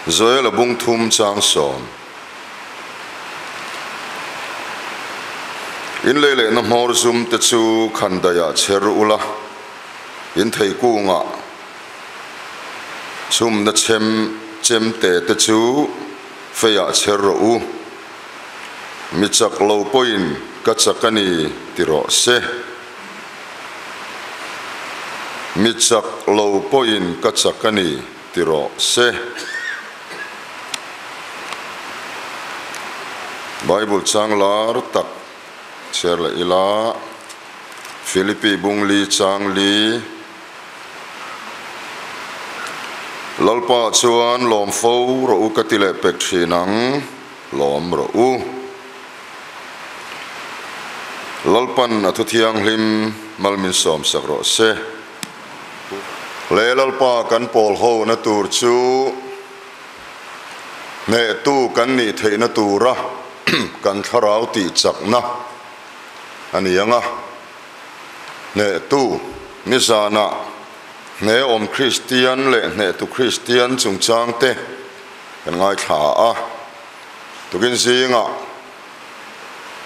Joela bung thum chang sawm. In lei lehna hmawr zum te chu khandaiah chher ula, in thei kungah chhumna chhem chem te te chu feiah chher rawh u. Mi chak lo pawhin ka chak a ni ti rawh se. Mi chak lo pawhin ka chak a ni ti rawh se. Bible chang lar tak chhiar leh ila, Philippi bungli chang li, Lalpa chuan lawm fo rawh u ka ti leh pek thin ang, lawm rawh u. Lalpan a thu thianghlim mal min sawm sak rawh se. Le Lalpa kan pawl ho na tur chu hnehtu kan nih theihna tura kan thlarau tih chakna a ni ang a. Hnehtu nizanah hnehawm Kristian leh hnehtu Kristian chungchangte kan ngaithla a. Tukin zingah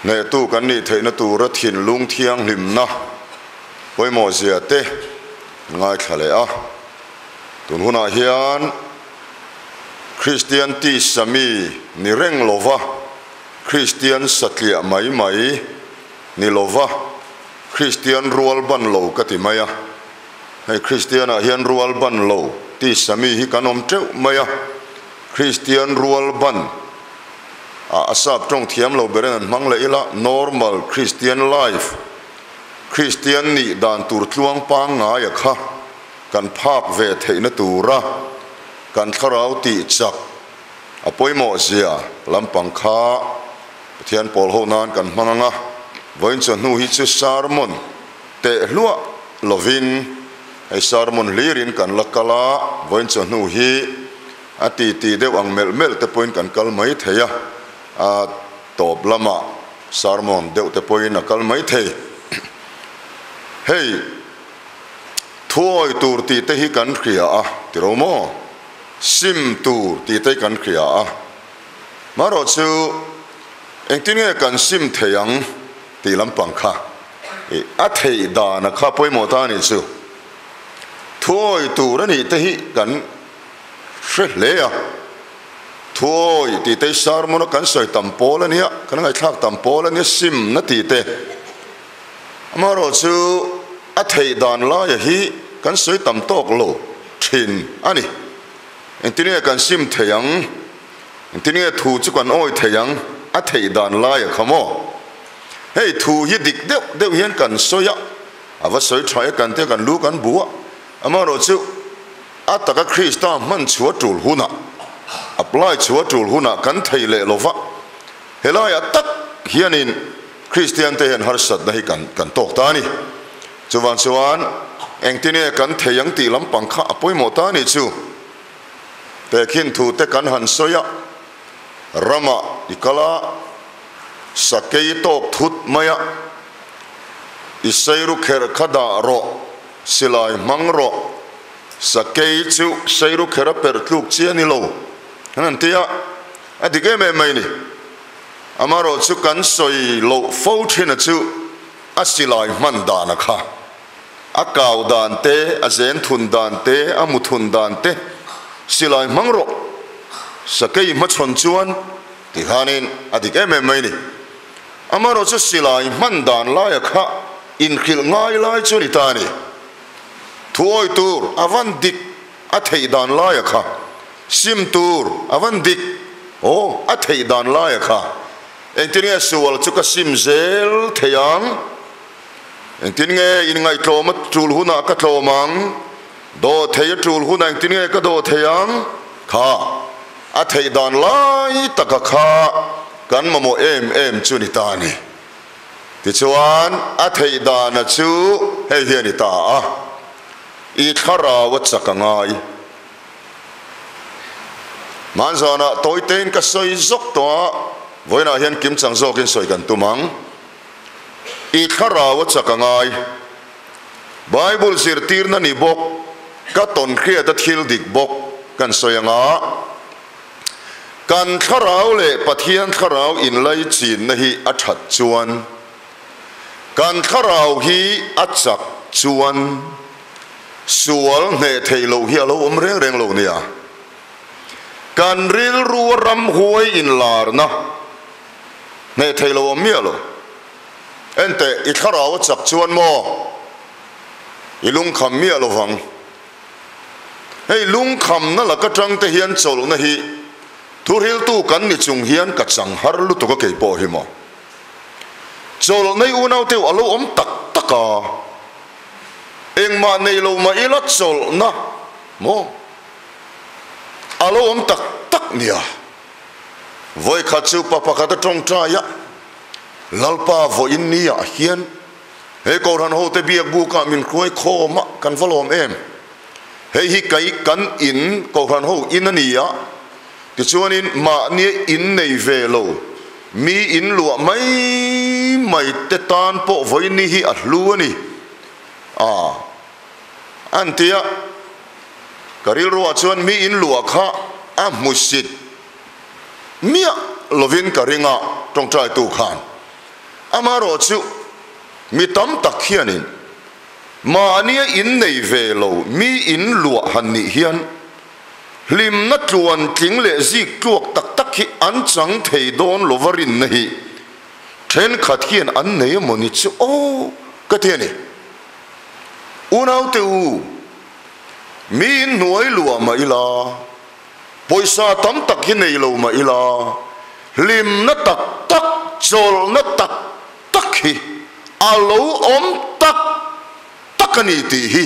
hnehtu kan nih theihna tura thinlung thianghlimna pawimawhzia te kan ngaithla leh a. Tun hunah hian Kristian tisa mi ni reng lova Kristian satliah mai mai ni lova Kristian rual ban lo ka ti mai a. Hei Kristianah hian rual ban lo tisa mi hi kan awm teuh mai a. Kristian rual ban ah a sap tawng thiam lo berin an hmang leh ila, normal Christian life, Kristian nih dan tur tluang pangngaia kha kan phak ve theihna tura kan thlarau tih chak a pawimawh zia lampang kha Pathian pawl ho nan kan hmang ang a, vawiin chawhnu hi chu sermon teh hluah lovin hei sermon hlirin kan la kal a, vawiin chawhnu hi a ti ti deuh ang melh melh te pawhin kan kal mai thei a, a tawp lamah sermon deuh te pawhin a kal mai thei. Hei thuawi tur tih te hi kan hria a ti ro maw? Sim tur tih te hi kan hria a. Marawh chu engtin nge kan sim thei ang tih lampang kha i a theih dana kha pawimawh ta a nih chu. Thuawi tur a nih te hi kan hre hle a. Thuawi tih te hi sermon a kan sawi tam pawl a nia, kan ngaihthlak tam pawl a nia simna tih te. Amaherawh chu a theih dan laia hi kan sawi tam tawk lo thin a ni. Engtin nge kan sim thei ang? Engtin nge thu chu kan awi thei ang? A theih dan lai a kha maw? Hei thu hi dik deuh deuh hian kan sawi a, a va sawi tha e kan tia kan lu kan bu a, amaherawh chu a taka Krista hman chhuah tul hunah, apply chhuah tul hunah kan thei leh lo va, helaiah tak hianin Kristian te hian harsatna hi kan kan tawk ta a ni. Chuvang chuan engtin nge kan thei ang tih lampang kha a pawimawh ta a nih chu. Tehkhin thu te kan han sawi a, ramah i kal a, sakei tawk thut mai a, i seiru kherh kha dah rawh, silai hmang rawh, sakei chu seiru kherh a perh tluk chi a ni lo, an han ti a, a dik em em mai a ni. Amaherawh chu kan sawi loh fo thin a chu a silai hman dan a kha. A kau dan te, a zen thun dan te, a mu thun dan te silai hmang rawh. Sakei hmachhawn chuan ti khanin a dik em em mai ni. Amaherawh chu silai hman dan laia kha inhrilh ngai lai chu a ni ta a ni. Thuawi tur a van dik a theih dan laia kha sim tur a van dik aw a theih dan laia kha engtin nge sual chu ka sim zel thei ang engtin nge inngaihtlawm a tul hunah ka tlawm ang dawh thei a tul hunah engtin nge ka dawh thei ang kha a theih dan lai taka kha kan mamawh em em chu ni ta a ni tichuan a theih dana chu hei hi a ni ta a. I thlarau a chak a ngai. Hmanzanah tawitein ka sawi zawk tawh a, vawiinah hian kimchang zawkin sawi kan tum ang. I thlarau a chak a ngai. Bible zirtirna ni bawk, ka tawn hriata thil dik bawk kan sawi ang a. Kan thlarau leh Pathian thlarau inlaichinna hi a that chuan, kan thlarau hi a chak chuan sual hneh theih loh hi a lo awm reng reng lo nia. Kan rilru a ramhuai inlarna hneh theih loh awm miah lo. Enteh, i thlarau a chak chuan maw i lungkham miah lo vang. Hei lungkhamna laka tangte hian chawlhna hi thuhriltu kan ni chung hian ka chang har lutuk a kei pawh hi maw. Chawlhna i unaute a lo awm tak tak a, engmah nei lo mah ila chawlhna maw a lo awm tak tak nia. Vawikhat chu pa pakhat a tawngtai a, Lalpa vawiin ni ah hian He Kohhran hote biak bukah min hruai khawm a, kan va lawm em? Hei hi kai kan in Kohhran ho in a ni a, tichuanin mahnia in nei ve lo, mi in luah mai mai te tan pawh vawiin hi a hlu a ni a, an ti a. Ka rilruah chuan mi in luah kha a hmusit miah lovin ka ring a, tawngtaitu khan. Amaherawhchu, mi tam tak hianin mahnia in nei ve lo mi in luah han nih hian hlimna tluan tling leh zik tluak tak tak hi an chang thei dawn lova rinna hi thenkhat hian an nei emaw ni chu aw ka ti a ni. Unaute u, mi in hnuai luah mah ila, Pawisa tam tak hi nei lo mah ila, hlimna tak tak, chawlhna tak tak hi a lo awm tak tak a ni tih hi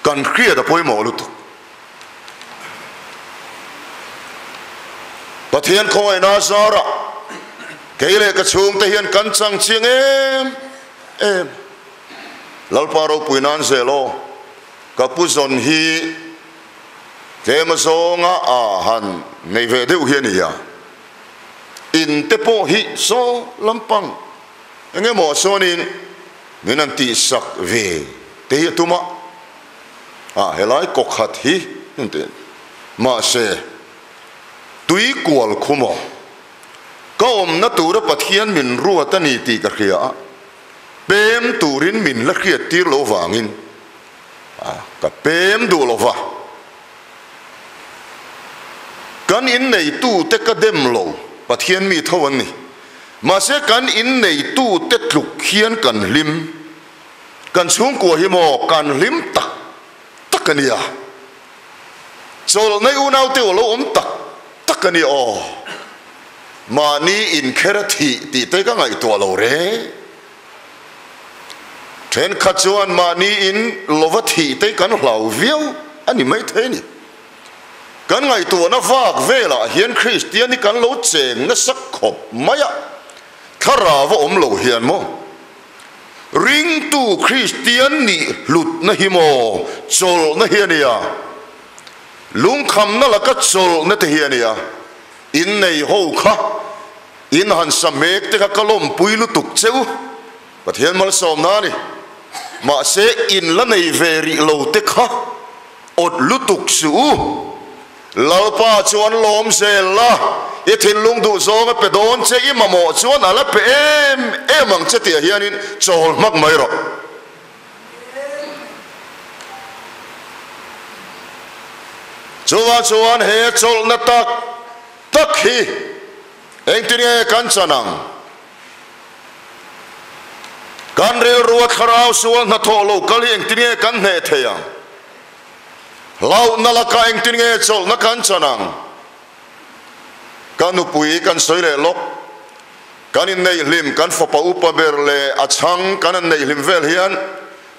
kan hriat a pawimawh lutuk. Pathian khawngaihna zarah kei leh ka chhungte hian kan chang chiang em em. Lalpa ropui nan zel aw, ka pu zawn hi. Tlem azawnga a han nei ve deuh hi a ni a, in te pawh hi saw lampang eng emaw sawnin min han tihsak ve te hi a tum a, a helai kawkhat hi mahse tui kual khum aw ka awmna tura Pathian min ruat a ni tih ka hria a, pem turin min la hriat tir lo vangin A, ka pem duh lo va. Kan inneitute ka dem lo, Pathian mi tho an ni. Mahse kan inneitute tluk hian kan hlim. Kan chhungkua hi maw kan hlim tak tak a nia. Chawlhnai unaute aw lo awm tak tak a ni aw. Mahni inkher a thih tih te ka ngaihtuah lo reng. Thenkhat chuan mahni in lova thih te kan hlau viau a ni maithei a ni. Kan ngaihtuahna vak velah hian Kristian hi kan lo cheng nasa khawp mai a, thlarau a awm lo hian maw? Ringtu Kristian nih hlutna hi maw chawlhna hi a nia, lungkhamna laka chawlhna te hi a nia, innei ho kha In han sa mek te kha ka lawmpui lutuk che u, Pathian malsawmna a ni. Mahse in la nei ve rih lo te kha awt lutuk suh u. Lalpa chu an lawm zel la, i thinlung duh zawng a pe dawn che, i mamawh chuan a la pe em em ang che tih ah hianin chawl hmak mai rawh. Chuvang chuan he chawlhna tak tak hi Engtin nge kan chan ang? Kan rilrua thlarau sual hnathawh lo kal hi engtin nge kan hneh thei ang? Hlauhna lakah engtin nge chawlhna kan chan ang? Ka nupui kan sawi leh lawk, kan inneih hlim, kan fapa upa ber leh a chhang kan han neih hlim vel hian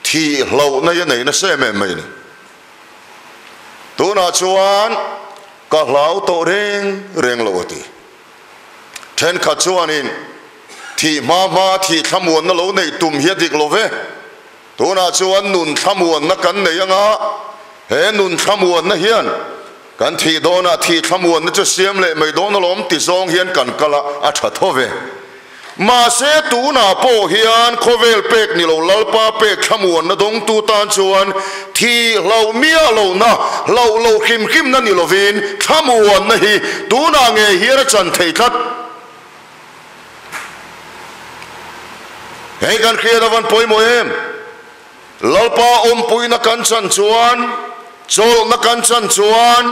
thih hlauhna hi a nei nasa em em mai a ni. Tunah chuan ka hlau tawh reng reng lo a ti. Thenkhat chuanin thih hma hma thih thlamuanna lo neih tum hi a dik lo ve. Tunah chuan nun thlamuanna kan nei anga he nun thlamuanna hian kan thih dawnah thih thlamuanna chu siam leh mai dawn alawm ti zawng hian kan kal a, a tha tho ve. Mahse tunah pawh hian khawvel pek ni lo Lalpa pek thlamuanna dawngtu tan chuan thi hlauh miah lohna, hlauh loh hrim hrimna ni lovin thlamuanna hi tunah ngei hian a chan thei tlat. Hei kan hriat avan pawimawh em? Lalpa awmpuina kan chan chuan, chawlhna kan chan chuan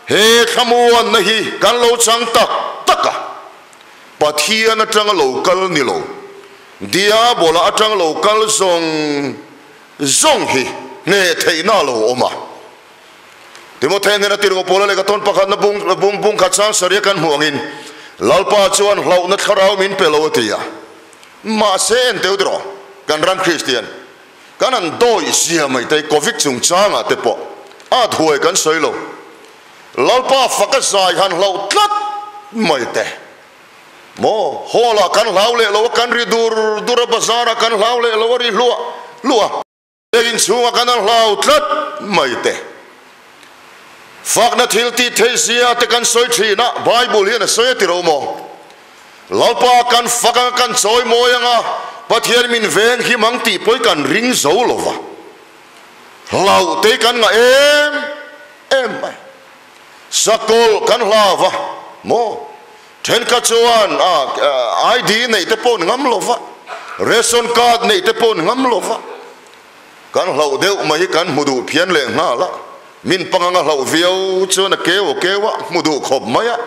he thlamuanna hi kan lo chang tak tak a. Pathian atanga lo kal ni lo, Diabola atanga lo kal zawng zawng hi hneh theihna a lo awm a. Timothea hnena tirhkoh Paula lehkha tawn pakhatna bung bung bung khat sang sarih a kan hmuh angin, Lalpa chuan hlauhna thlarau min pe lo a ti a. Mahse en teu tiraw, kan ram Kristian, kan han dawih zia mai te Covid chungchangah te pawh a thuai kan sawi lo. Lalpa faka zai han hlauh tlat mai te maw? Hall ah kan hlau leh lo a, kan ri dur dur a, bazar ah kan hlau leh lo a, ri hluah hluah a. Biakinn chhungah kan han hlau tlat mai te. Fakna thil tih theih zia te kan sawi thin a, Bible hian a sawi a ti ro maw? Lalpa kan fak anga kan chawi mawi anga Pathian min veng him ang tih pawh hi kan ring zo lo va. Hlauh te kan ngah em em mai. Sakawlh kan hlau va maw? Thenkhat chuan ID neih te pawh an ngam lo va, ration card neih te pawh an ngam lo va. Kan hlauh deuh mai hi kan hmu duh phian leh nghal a, min pang anga hlauh viau chuan a keu a keu a, hmu duh khawp mai a.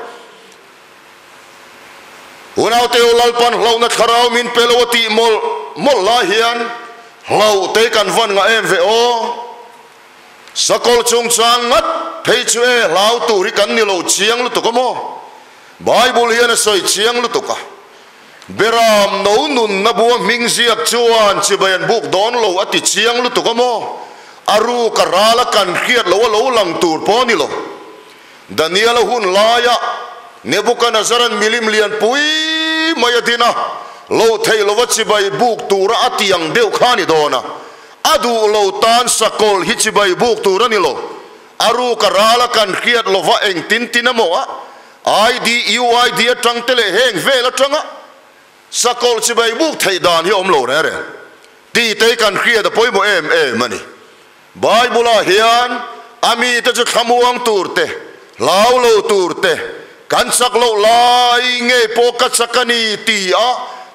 Unaute u Lalpan hlauhna thlarau min pe lo a tih mawlh mawlh lai hian hlauh te kan van ngah em ve aw. Sakawlh chungchang ngat phei chu e hlau tur hi kan ni lo chiang lutuk a maw? Bible hian a sawi chiang lutuk a, Beram no nunna bua hming ziak chuan chibai an buk dawn lo a ti chiang lutuk a maw? A ruk a ral a kan hriat lo a lo lang tur pawh a ni lo. Daniel-a hun laia Nebuchadnezzar-a'n milim lian pui mai a din a, loh theih lova chibai buk tura a ti ang deuh kha a ni dawn a. A duh lo tan sakawlh hi chibai buk tur a ni lo. A ruk a ral a kan hriat lova eng tin tin emaw a ID, UID atang te leh heng vel atanga sakawlh chibai buk theih dan hi a awm lo reng reng. Tih te hi kan hriat a pawimawh em em a ni. Bible-ah hian a mite chu thlamuang tur te, hlau lo tur te, kan chak loh lai ngei pawh ka chak a ni ti a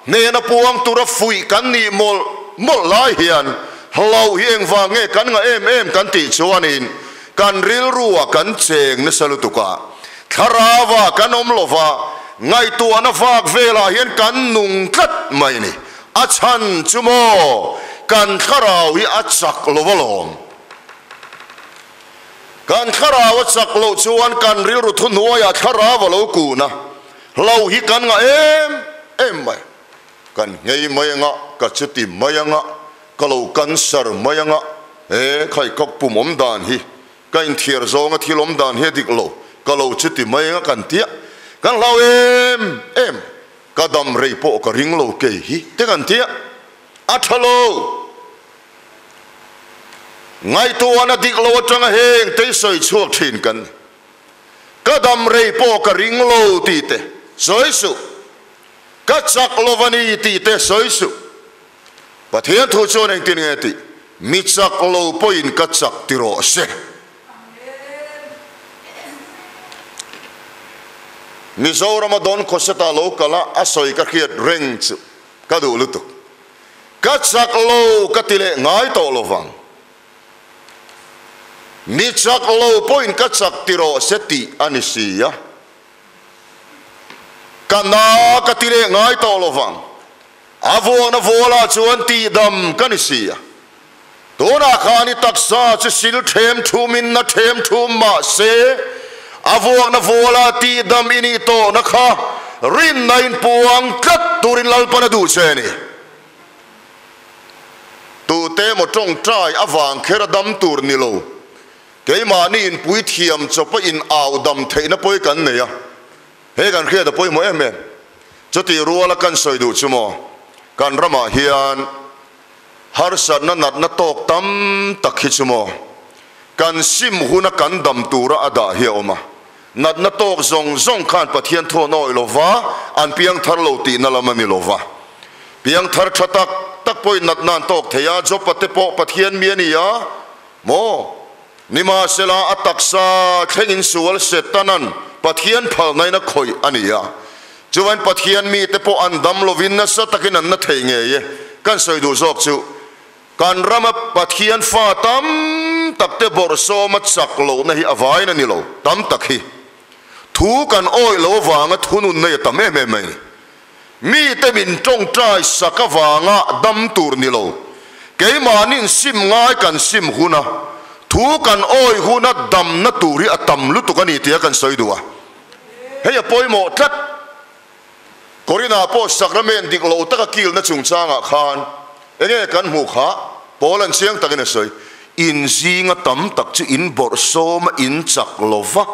hnena puang tura fuih kan nih mawlh mawlh lai hian hlauh hi engvang nge kan ngah em em kan tih chuanin kan rilruah kan cheng nasa lutuk a, thlarauah kan awm lova, ngaihtuahna vak velah hian kan nung tlat mai ni. A chhan chu maw, kan thlarau hi a chak lo alawm. Kan thlarau a chak loh chuan kan rilru thuhnuaiah thlarau a lo kun a, hlo hi kan ngah em em mai. Kan nghei mai anga, ka chuti mai anga, ka lo cancer mai anga, he khaikawk pum awm dan hi ka inthiar zawnga thil awm dan hi a dik lo, ka lo chuti mai anga kan tia, kan hlau em em. Ka dam rei pawh ka ring lo kei hi te kan tia, a tha lo. Ngaihtuahna dik lo atanga heng te sawi chhuak thin kan ni. Ka dam rei pawh ka ring lo tih te sawi suh, ka chak lo a ni tih te sawi suh. Pathian thu chuan engtin nge tih? Mi chak lo pawhin ka chak ti rawh se. Mizorama Don Khawseta lo kal a, a sawi ka hriat reng chu ka duh lutuk. Ka chak lo ka ti leh ngai tawh lo vang. Mi chak lo pawhin ka chak ti rawh se tih a ni si a. Ka na ka ti leh ngai tawh lo vang. A vuakna vualah chuan tihdam ka ni si a. Tunah khan i taksa chu sil ṭhem ṭhumin na ṭhem ṭhum mah se, a vuakna vuala tihdam i nih tawhna kha rinna in puang tlat turin Lalpan a duh che a ni. Tute emaw ṭawngṭai avang kher a dam tur ni lo, keimahni inpui thiam chawpa in au dam theihna pawi kan nei a, he kan hriat a pawimawh em em. Chutih ruala kan sawi duh chu maw, kan ramah hian Harsatna natna tawk tam tak hi chu maw kan sim huna kan dam tura a dah hi a awm a. Natna tawk zawng zawng khan Pathian thu an awih lo va, an piangthar lo tihna lam a ni lo va. Piangthar tha tak tak pawhin natna an tawk thei a, Jopa te pawh Pathian mi a ni a maw? Nimahsela, a taksa thlengin sual Setanan Pathian phalnain a khawih a ni a. Chuan Pathian mite pawh an dam lovin nasa takin an na thei ngei e. Kan sawi duh zawk chu, kan rama Pathian fa tam takte bawrhsawma chak lohna hi a vain a ni lo, tam tak hi. Thu kan awih lo avanga thununna hi a tam em em mai a ni. Mite min tawngtai sak avanga dam tur ni lo. Keimahni'n sim ngai kan sim hun a, thu kan awih huna damna tur hi a tam lutuk a ni tia kan sawi duh a. Hei a pawimawh tlat. Korinah pawh sakramen dik lo taka kilna chungchangah khan enge kan hmuh kha Paul an chiang takin a sawi, In zinga tam tak chu in bawrhsawm a in chak lo va,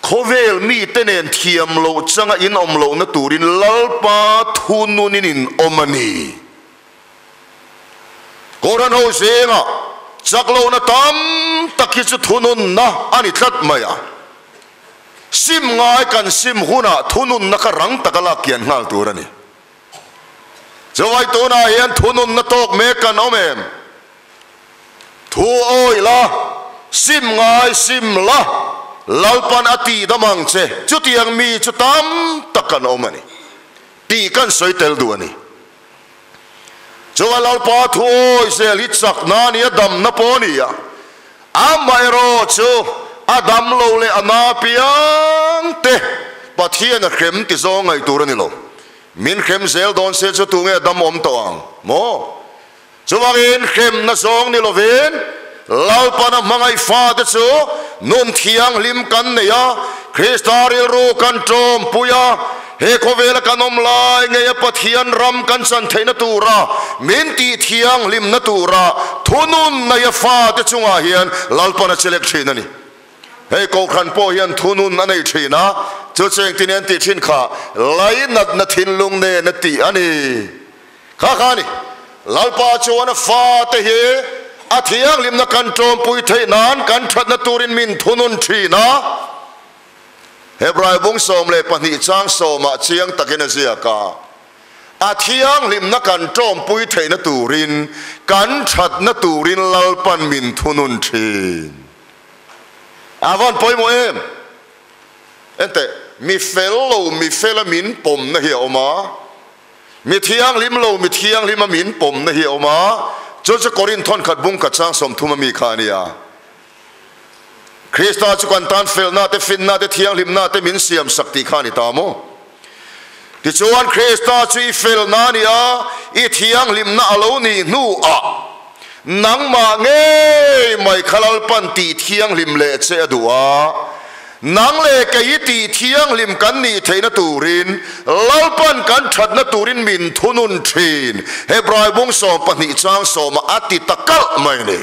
Khawvel mite nen thiam loh changa in awm lohna turin Lalpa thununin in awm a ni. Kohhran ho zengah chak lohna tam tak hi chu thununna a ni tlat mai a. Sim ngai kan sim hunah thununna kha rang taka lak kian nghal tur a ni. Chuvai tunah hian thununna tawk mek kan awm em? Thu awih la, sim ngai sim la, Lalpan a tih dam ang che, chutiang mi chu tam tak kan awm a ni tih kan sawi tel duh a ni. Chunga Lalpa thu awih zel hi chakna a ni a, damna pawh a ni a, amaherawh chu a dam lo leh a na piang te Pathian a hrem ti zawng ngaih tur a ni lo. Min hrem zel dawn se chu tunge a dam awm tawh ang maw? Chuvangin hremna zawng ni lovin Lalpana hmangaih fate chu nun thianghlim kan nei a, Krista rilru kan tawmpui a, he khawvela kan awm lai ngeia Pathian ram kan chan theihna tura min tih thianghlimna tura thunun neia fate chungah hian Lalpana che lek thin a ni. Hei Kohhran pawh hian thunun a nei thin a, chu cheng tin an tih thin kha lainatna thinlung nen a tih a ni. Kha kha a ni. Lalpa chuan a fate hi a thianghlimna kan tawmpui theih nan kan thatna turin min thunun thin a. Hebrai bung 12 chang sawmah chiang takin a ziak a, A thianghlimna kan tawmpui theihna turin kan thatna turin Lalpan min thunun thin. A van pawimawh em? Enteh, mi fel lo mi fela min pawmna hi a awm a. Mi thianghlim lo mi thianghlim a min pawmna hi a awm a, chu chu Korinth thawnkhat bung khat chang 30 a mi kha a nia. Krista chu kan tan felna te, finna te, thianghlimna te min siam sak tih kha a ni ta maw? Tichuan Krista chu i felna a ni a, i thianghlimna a lo nih hnuah nangmah ngei mai kha Lalpan tih thianghlim leh che a duh a. Nang leh kei i tih thianghlim kan nih theihna turin Lalpan kan thatna turin min thunun thin. Hebrai bung 12 chang sawmah a ti ta kalh mai a ni.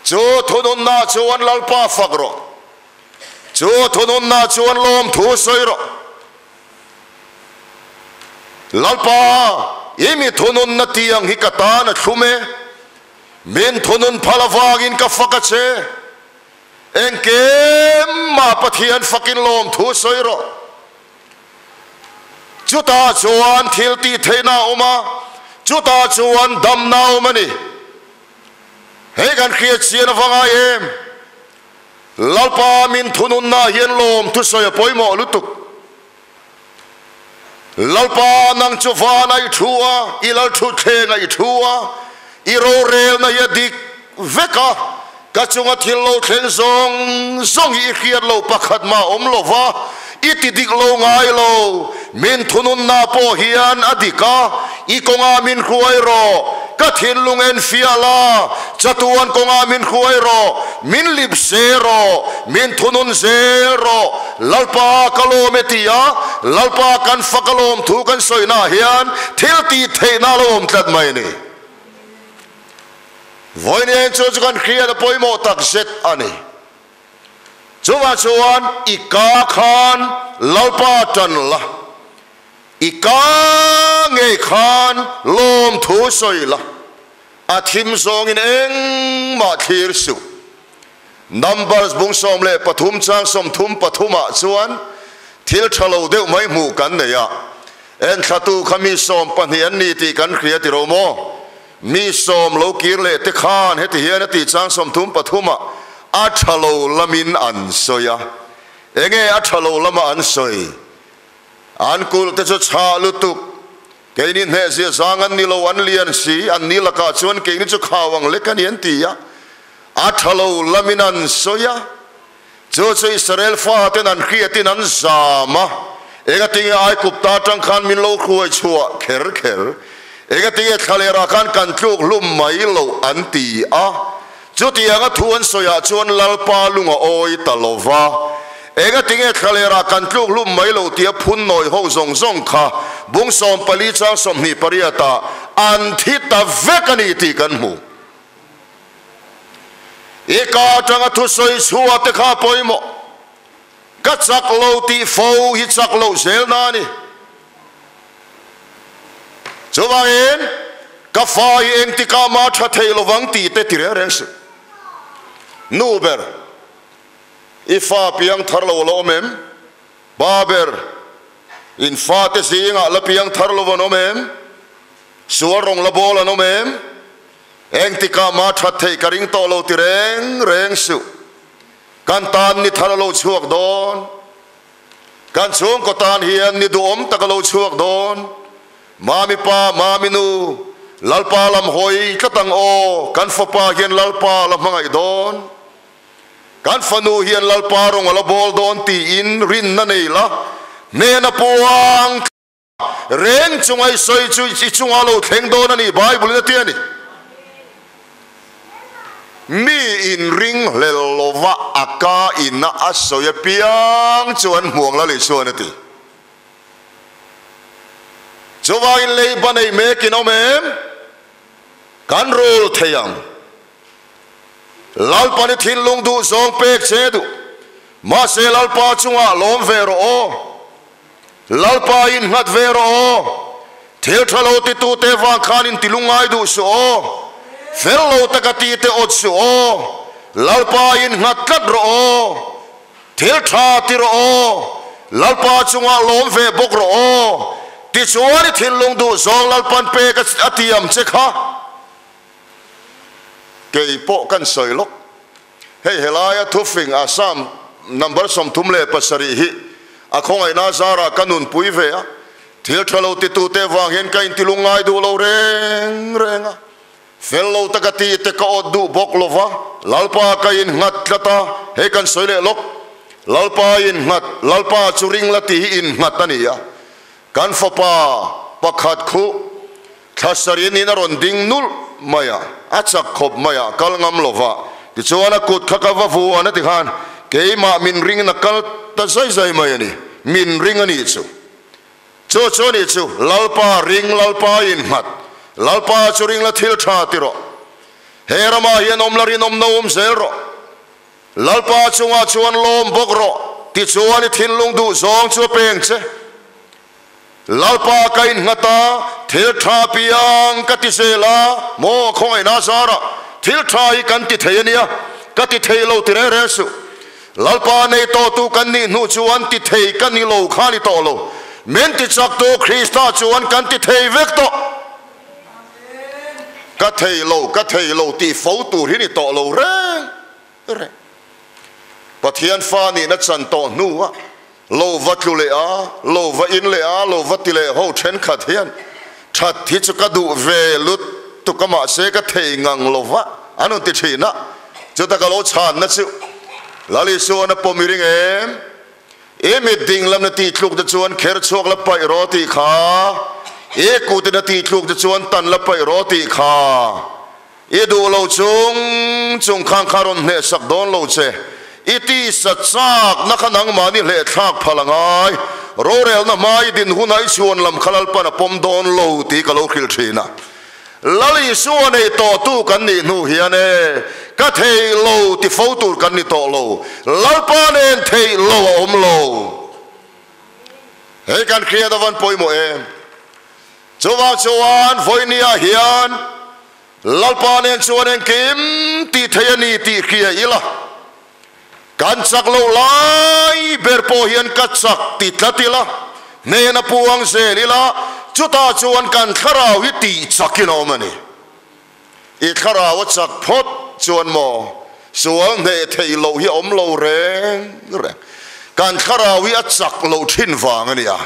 Chu thununna chuan Lalpa fak rawh. Chu thununna chuan lawmthu sawi rawh. Lalpa, i mi thununna tiang hi ka tan a thlum e. Min thunun phal avangin ka fak a che. Engkim mah Pathian fakin lawmthu sawi rawh. Chutah chuan thil tih theihna a awm a, chutah chuan damna a awm a ni. Hei kan hriat chian ava ngai em? Lalpa min thununna hian lawmthu sawi a pawimawh lutuk. Lalpa nang chu vana i thu a, i lal thutthleng a i thu a, i rorelna hi a dik vek a, ka chunga thil lo thleng zawng zawng hi i hriat loh pakhat mah awm lo va, i ti dik lo ngai lo, min thununna pawh hian a dik a, i kawngah min hruai rawh, ka thinlung en fiah la, chatuan kawngah min hruai rawh, min lip se rawh, min thunun zel rawh, Lalpa ka lawm e ti a, Lalpa kan fak a lawm thu kan sawina hian thil tih theihna a lo awm tlat mai a ni. Vawiin chu chu kan hriat a pawimawh tak zet a ni. Chuvah chuan i ka khan Lalpa tan la, i ka ngei khan lawm thu sawi la, a thim zawngin engmah thlir suh. Numbers bung 13 chang 33 ah chuan thil tha lo deuh mai hmuh kan nei a, enthlatu kha mi 12 an ni tih kan hria ti ro maw? Mi sawm lo kir leh te khan heti hian a tih chang 33 ah a tha lo lamin an sawi a. Enge a tha lo lama an sawi? An kulh te chu chhah lutuk. Keini hnehzia zang an ni lo, an lian si, an ni lakah chuan keini chu khau ang lek a ni an ti a. A tha lo lamin an sawi a, chu chu Israel faten an hriatin an zam a, engatinge Aigupta atang khan min lo hruai chhuah kher kher, engatinge thlalerah khan kan tluk hlum mai loh an ti a. Chutianga thu an sawiah chuan Lalpa lung a awi ta lo va, engatinge thlalerah kan tluk hlum mai lo tia phun nawi ho zawng zawng kha bung 14 chang 28 ah an thi ta vek a ni tih kan hmu. I ka atanga thusawi chhuah te kha pawimawh. Ka chak lo tih fo hi chak loh zel na a ni. Chuvangin, ka fa hi engtikah mah tha thei lovang tih te ti reng reng suh. Nu ber, i fa piang thar lo a la awm em? Pa ber, in fate zingah la piang thar lo an awm em? Sual rawng la bawl an awm em? Engtikah mah that theih ka ring tawh lo ti reng reng suh. Kan tan ni thar a lo chhuak dawn. Kan chhungkaw tan hian ni duhawm tak a lo chhuak dawn. Mami pa, mami nu, Lalpa lam hawi tlat ang aw, kan fapa hian Lalpa la hmangaih dawn. Kan fanu hian Lalpa rawng a la bawl dawn tiin rinna nei la, hnena puang Reng chunga i sawi chu i chunga lo thleng dawn a ni, Bible in a ti a ni. Mi in ring hlel lova a ka ina a sawi apiang chu an hmuang la leh chuan a ti. Chuvangin leiba nei mek in awm em? Kan rul thei ang. Lalpa ni thinlung duh zawng pek che duh. Mahse Lalpa chungah lawm ve rawh aw. Lalpa in nghat ve rawh aw. Thil tha lo titute vang khan in ti lungngai duh suh aw. Fel lo taka ti te awt suh aw. Lalpa in nghat tlat rawh aw. Thil tha ti rawh aw. Lalpa chungah lawm ve bawk rawh aw. Tichuan i thinlung duh zawng Lalpan pek a tiam che kha. Kei pawh kan sawi lawk. Hei helaia thufing Assam number 37 hi a khawngaihna zarah ka nunpui ve a, thil tha lo titute vang hian ka intilung ngai duh lo reng reng a, fel lo taka ti te ka awt duh bawk lo va, Lalpa ka innghat tlat a, hei kan sawi leh lawk, Lalpa innghat, Lalpa chu ring la tih hi innghat a ni a, kan fapa pakhat khuh Thla sarih niin a rawn ding nulh mai a, a chak khawp mai a, kal ngam lo va. Tichuan a kut kha ka va vuan a ti khan, keimah min ringin a kal ta zai zai mai a ni, min ring a nih chu. Chu chu a nih chu, Lalpa ring, Lalpa innghat, Lalpa chu ring la thil tha ti rawh. He ramah hian awm la rinawm no awm zel rawh. Lalpa chungah chuan lawm bawk rawh, tichuan i thinlung duh zawng chu a peng che. Lalpa ka innghat a, thil tha piang ka ti zel a, maw khawngaihna zarah thil tha hi kan ti thei a nia, ka ti thei lo ti reng reng suh. Lalpa nei tawhtu kan nih hnu chuan ti thei ka ni lo kha ni tawh lo, min ti chaktu Krista chuan kan ti thei vek tawh. Ka thei lo, ka thei lo tih fo tur hi ni tawh lo reng reng. Pathian fa nihna chan tawh hnuah Lo va tlu leh a, lo va in leh a, lo va ti leh ho thenkhat hian that hi chu ka duh ve lut tuk a mahse ka thei ngang lo va an rawn ti thin a, chuta ka lo chhanna chu Lal Isuan a pawm i ring em? I mit ding lamna tih tluk te chuan kher chhuak la paih rawh tih kha, i kutina tih tluk te chuan tan la paih rawh tih kha. I duh lo chung chung khan kha rawn hnehsak dawn lo che. I tisa chakna kha nangmahni hlehthlak phal a ngai. Rorelna hma i din hunah i chhuan lam kha Lalpan a pawm dawn lo tih ka lo hrilh thin a. Lal Isua nei tawhtu kan nih hnu hian e, ka thei lo ti fo tur kan ni tawh lo. Lalpa nen theih lo a awm lo. Hei kan hriat avan pawimawh em? Chuvang chuan vawinia hian Lalpa nen chuan engkim tih theih a ni tih hria ila. Kan chak loh lai ber pawh hian ka chak ti tlat ila, hnena puang zel ila, chutah chuan kan thlarau hi tih chakin a awm a ni. I thlarau a chak phawt chuan maw sual hneh theih loh hi a awm lo reng reng. Kan thlarau hi a chak loh thin vang a nia.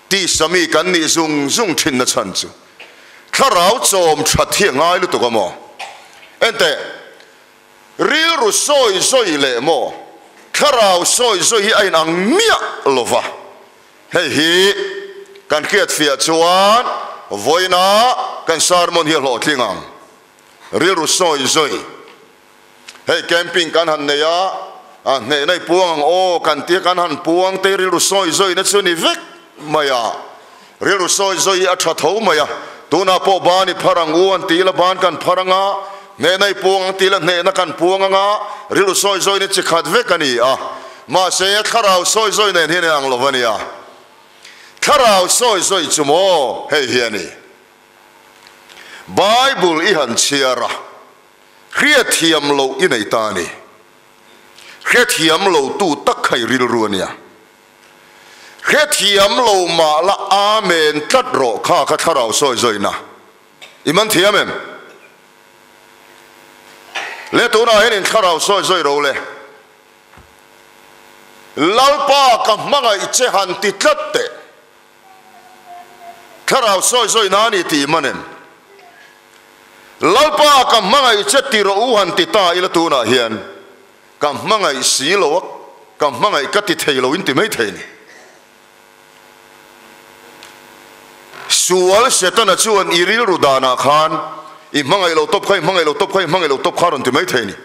Tisa mi kan nih zung zung thinna chhan chu thlarau chawm that hi a ngai lutuk a maw? Enteh, rilru sawi zawi leh maw thlarau sawi zawi hi a inang miah lo va. Hei hi kan hriatfiah chuan vawiina kan sermon hi a hlawhtling ang. Rilru sawi zawi. Hei camping kan han nei a, a hnehna i puang ang aw kan tia kan han puang te rilru sawi zawina chu ni vek mai a. Rilru sawi zawi hi a tha tho mai a, tunah pawh ban i phar ang u an ti ila ban kan phar ang a, hnehna i puang ang ti ila hnehna kan puang ang a, rilru sawi zawina chi khat vek a ni a. Mahse thlarau sawi zawi nen hian inang lo a nia. Thlarau sawi zawi chu maw hei hi a ni. Bible i han chhiar a. Hriatthiam loh i nei ta a ni. Hrethiam lo tu tak kha i rilru a nia. Hrethiam lo mah la Amen tlat rawh kha kha thlarau sawi zawina. I man thiam em? Le tunah hian in thlarau sawi zawi ro le. Lalpa ka hmangaih che han ti tlat teh. Thlarau sawi zawi na ni tih man em? Lalpa ka hmangaih che ti rawh u han ti ta ila tunah hian ka hmangaih si lo a, ka hmangaih ka ti thei lo in ti mai thei ni. Sual Setana chuan i rilru danah khan i hmangaih lo tawp kha, i hmangaih lo tawp kha, i hmangaih lo tawp kha a rawn ti mai thei ni.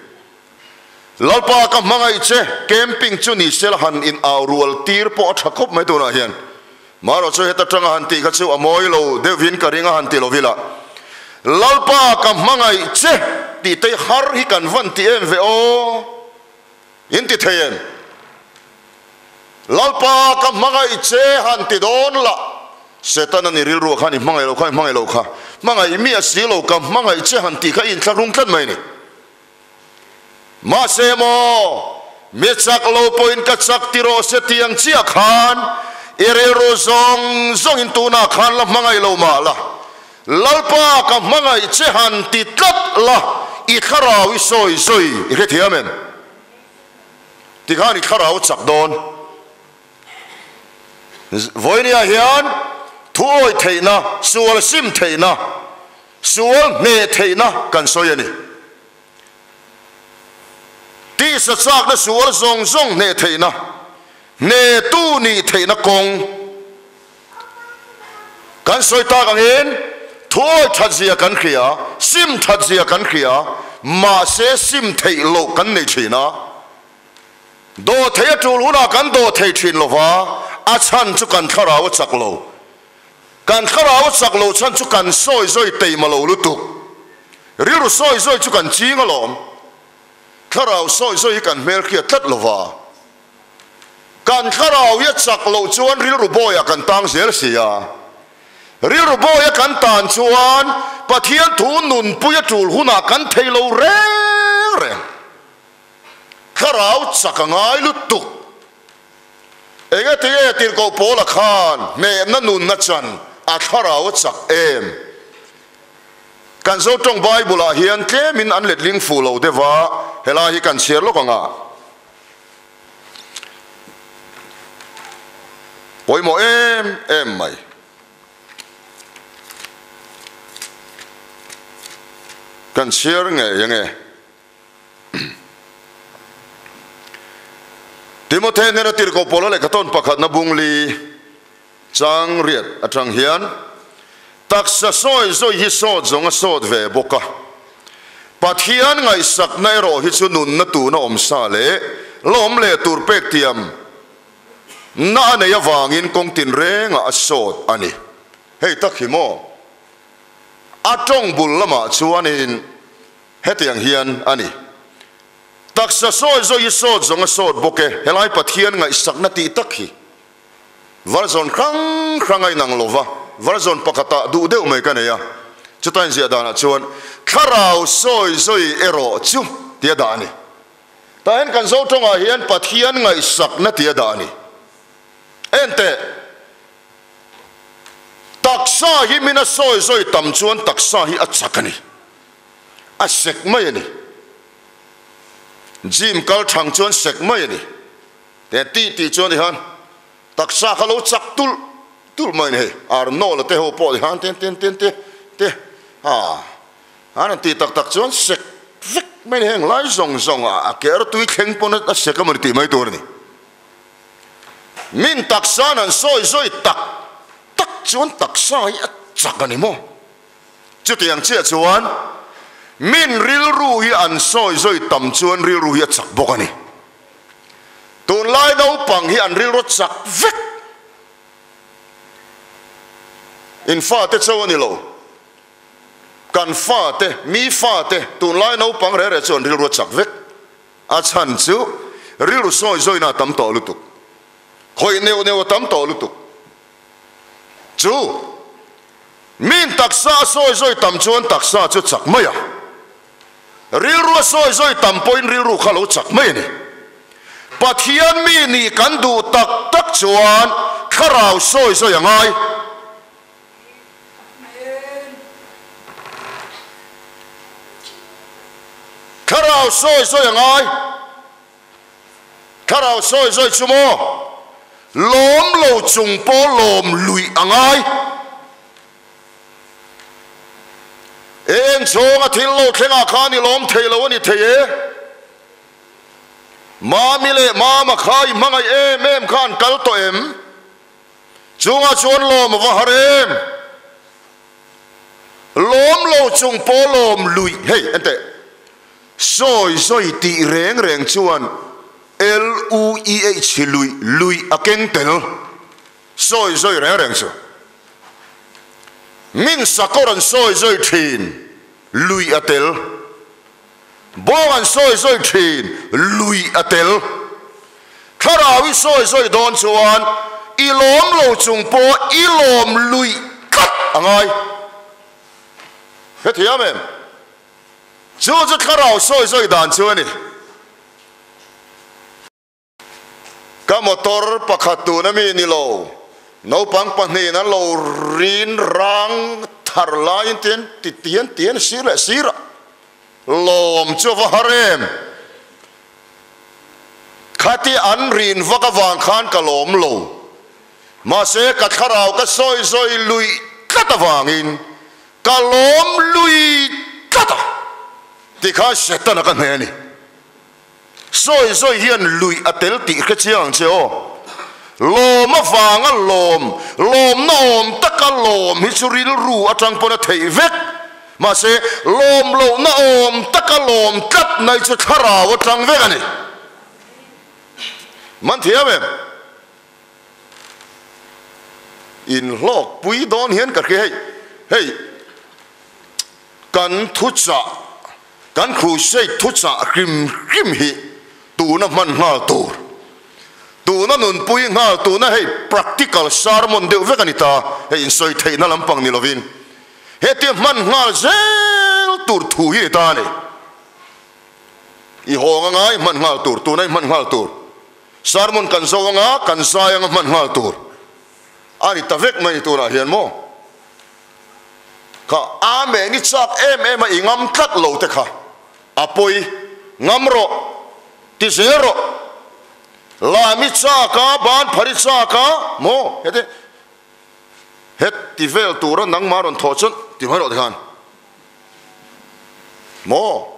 Lalpa ka hmangaih che, camping chu ni sela han in au rual tir pawh a tha khawp mai tunah hian. Marawh chu heta tanga han tih kha chu a mawi lo deuhvin ka ring a han ti lo vila. Lalpa ka hmangaih che tih te har hi kan van ti em ve aw. In ti thei em? Lalpa ka hmangaih che han ti dawn la. Setana ni rilruah khan i hmangaih lo kha i hmangaih lo kha. Hmangaih mi a si lo ka hmangaih che han tih kha i inthlahrung tlat mai ni. Mahse maw, mi chak lo pawhin ka chak ti rawh se tiang chiah khan i rilru zawng zawngin tunah khan la hmangaih lo mah la, Lalpa ka hmangaih che han ti tlat la, i thlarau i sawi zawi i hrethiam em? Tikhan i thlarau chak dawn. Vawinia hian thu awih theihna, sual sim theihna, sual hneh theihna kan sawi a ni. Tisa chakna sual zawng zawng hneh theihna, hnehtu nih theihna kawng kan sawi tak angin thu awih that zia kan hria, sim that zia kan hria, mahse sim theih loh kan nei thin a. Dawhthei a tul hunah kan dawhthei thin lo va, a chhan chu kan thlarau a chak lo. Kan thlarau a chak lo chhan chu kan sawi zawi teima lo lutuk. Rilru sawi zawi chu kan ching alawm. Thlarau sawi zawi hi kan hmelhriat tlat lo va. Kan thlarau hi a chak loh chuan rilru bawiah kan tang zel si a. Rilru bawia kan tan chuan Pathian thu nunpui a tul hunah kan thei lo reng reng. Thlarau chak a ngai lutuk. Enge tinge tirhkoh Paula khan hnehna nunna chan a thlarau a chak em? Kan Zotawng Bible ah hian tlemin an letling fuh lo deuh a, helai hi kan chhiar lawk ang a. Pawimawh em em mai. Kan chhiar ngei ange. Timothy hnena tirhkoh Paula lehkha tawn pakhatna bungli chang riat atang hian taksa sawi zawi hi sawt zawng a sawt ve bawk a. Pathian ngaihsakna erawh hi chu nunna tuna awm sa leh lawm leh tur pek tiam na a nei avangin kawng tinrengah a sawt a ni. Hei tak hi maw? A tawng bul lamah chuanin Hetiang hian a ni. Taksa sawi zawi hi sawt zawng a sawt bawk e, helai Pathian ngaihsakna tih tak hi version hrang hrang a inang lova, version pakhatah duh deuh mai ka nei a, chuta inziah danah chuan thlarau sawi zawi erawh chu tia dah a ni. Tah hian kan Zo tawngah hian Pathian ngaihsakna tih a dah a ni. Enteh, taksa hi min a sawi zawi tam chuan taksa hi a chak a ni. A sek mai a ni. Gym kal thang chuan sek mai a ni. Te tih tih chuan tihan taksa kha lo chak tulh tulh mai a ni hei. Arnold-a te ho pawh tihan ten ten ten te te ha an han tih tak tak chuan sek vek mai a ni. Heng lai zawng zawng a ker tui thleng pawn a sek a maw ni tih mai tur a ni. Min taksa nan sawi zawi tak tak chuan taksa hi a chak a ni maw? Chutiang chiah chuan min rilru hi an sawi zawi tam chuan rilru hi a chak bawk a ni. Tunlai naupang hi an rilru chak vek. In fate cho a ni lo. Kan fate, mi fate, tunlai naupang reh reh chu an rilru a chak vek. A chhan chu rilru sawi zawina a tam tawh lutuk. Khawih neuh neuh a tam tawh lutuk. Chu min taksa a sawi zawi tam chuan taksa chu chak mai a. Rilru a sawi zawi tam pawhin rilru kha lo chak mai a ni. Pathian mi nih kan duh tak tak chuan thlarau sawi zawi a ngai. Thlarau sawi zawi a ngai. Thlarau sawi zawi chu maw? Lawm lo chung pawh lawm luih a ngai. Eng chhawng a thil lo thlengah khan i lawm thei lo a ni thei e. Mami leh Mama kha i hmangaih em em kha an kal tawh em? Chungah chuan lawm a va har em? Lawm lo chung pawh lawm luih hei enteh sawi zawi tih reng reng chuan LUEH luih luih a keng tel sawi zawi reng reng chu min sakawr an sawi zawi thin luih a tel bawng an sawi zawi thin luih a tel thlarau i sawi zawi dawn chuan i lawm lo chung pawh i lawm luih tlat a ngai hrethiam em? Chu chu thlarau sawi zawi dan chu a ni. Ka motor pakhat tuna mi ni lo, naupang pahnihin an lo rin rang thar laiin tian ti tian tian sir leh sir a, lawm chu a va har em? Khati an rin vak avang khan ka lawm lo. Mahse ka thlarau ka sawi zawi lui tlat avangin ka lawm lui tlat a, tikhan Setana ka hne a ni. Sawi zawi hian lui a tel tih hre chiang ang che aw. Lawm avanga lawm, lawmna awm taka lawm hi chu rilru atang pawn a theih vek. Mahse lawm lohna awm taka lawm tlat na hi chu thlarau atang vek a ni. Man thiam em? In hlawk pui dawn hian ka hria hei hei kan thuchah kan crusade thuchah hrim hrim hi tuna hman nghal tur tuna nunpui nghal tuna hei practical sermon deuh vek a ni ta hei insawi theihna lampang ni lovin hetia hman nghal zel tur thu hi ni ta a ni i hawng anga i hman nghal tur tuna i hman nghal tur. Sermon kan zo anga kan zai anga hman nghal tur a ni ta vek mai tunah hian maw? Kha Amen i chak em em a i ngam tlat lo te kha a pawi ngam rawh ti zel rawh lam i chak a ban phar i chak a maw heti heti vel tura nangmah rawn thawh chuan ti mai rawh tikhan maw?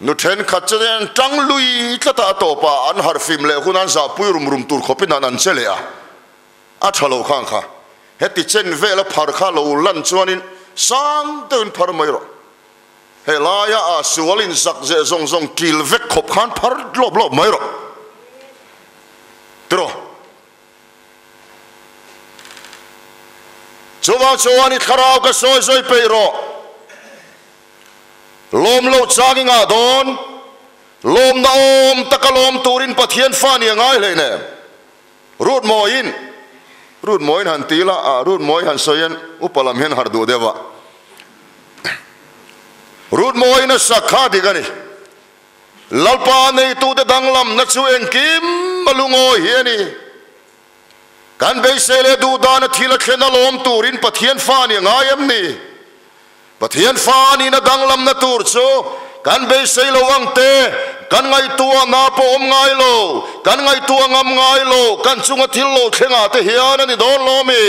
Nu thenkhat chu an tang lui tlat a, a tawpah an harhfim leh hun an zahpui rum rum tur khawpin an an che leh a, a tha lo khang kha. Heti chen vela phar kha lo lan chuanin sang deuhin phar mai rawh. He laia a sualin zak zeh zawng zawng til vek khawp khan phar lawp lawp mai rawh. Tiraw? Chuvang chuan i thlarau ka sawi zawi peih rawh. Lawm loh chang i ngah dawn. Lawmna awm taka lawm turin Pathian fa nih a ngai hlei nem. Rut mawiin, Rut mawiin han ti ila, ah Rut mawi han sawi hian upa lam hian harh duh deuh a. Rut mawiin a sak kha dik a ni. Lalpa neitute danglamna chu engkim a lungawi hi a ni. Kan beisei leh duh dana thil a thlen a lawm turin Pathian fa nih a ngai em ni? Pathian fa nihna danglamna tur chu kan beisei lo ang te, kan ngaihtuahna pawh awm ngai lo, kan ngaihtuah ngam ngai lo, kan chunga thil lo thlengah te hian a ni dawn lo mi?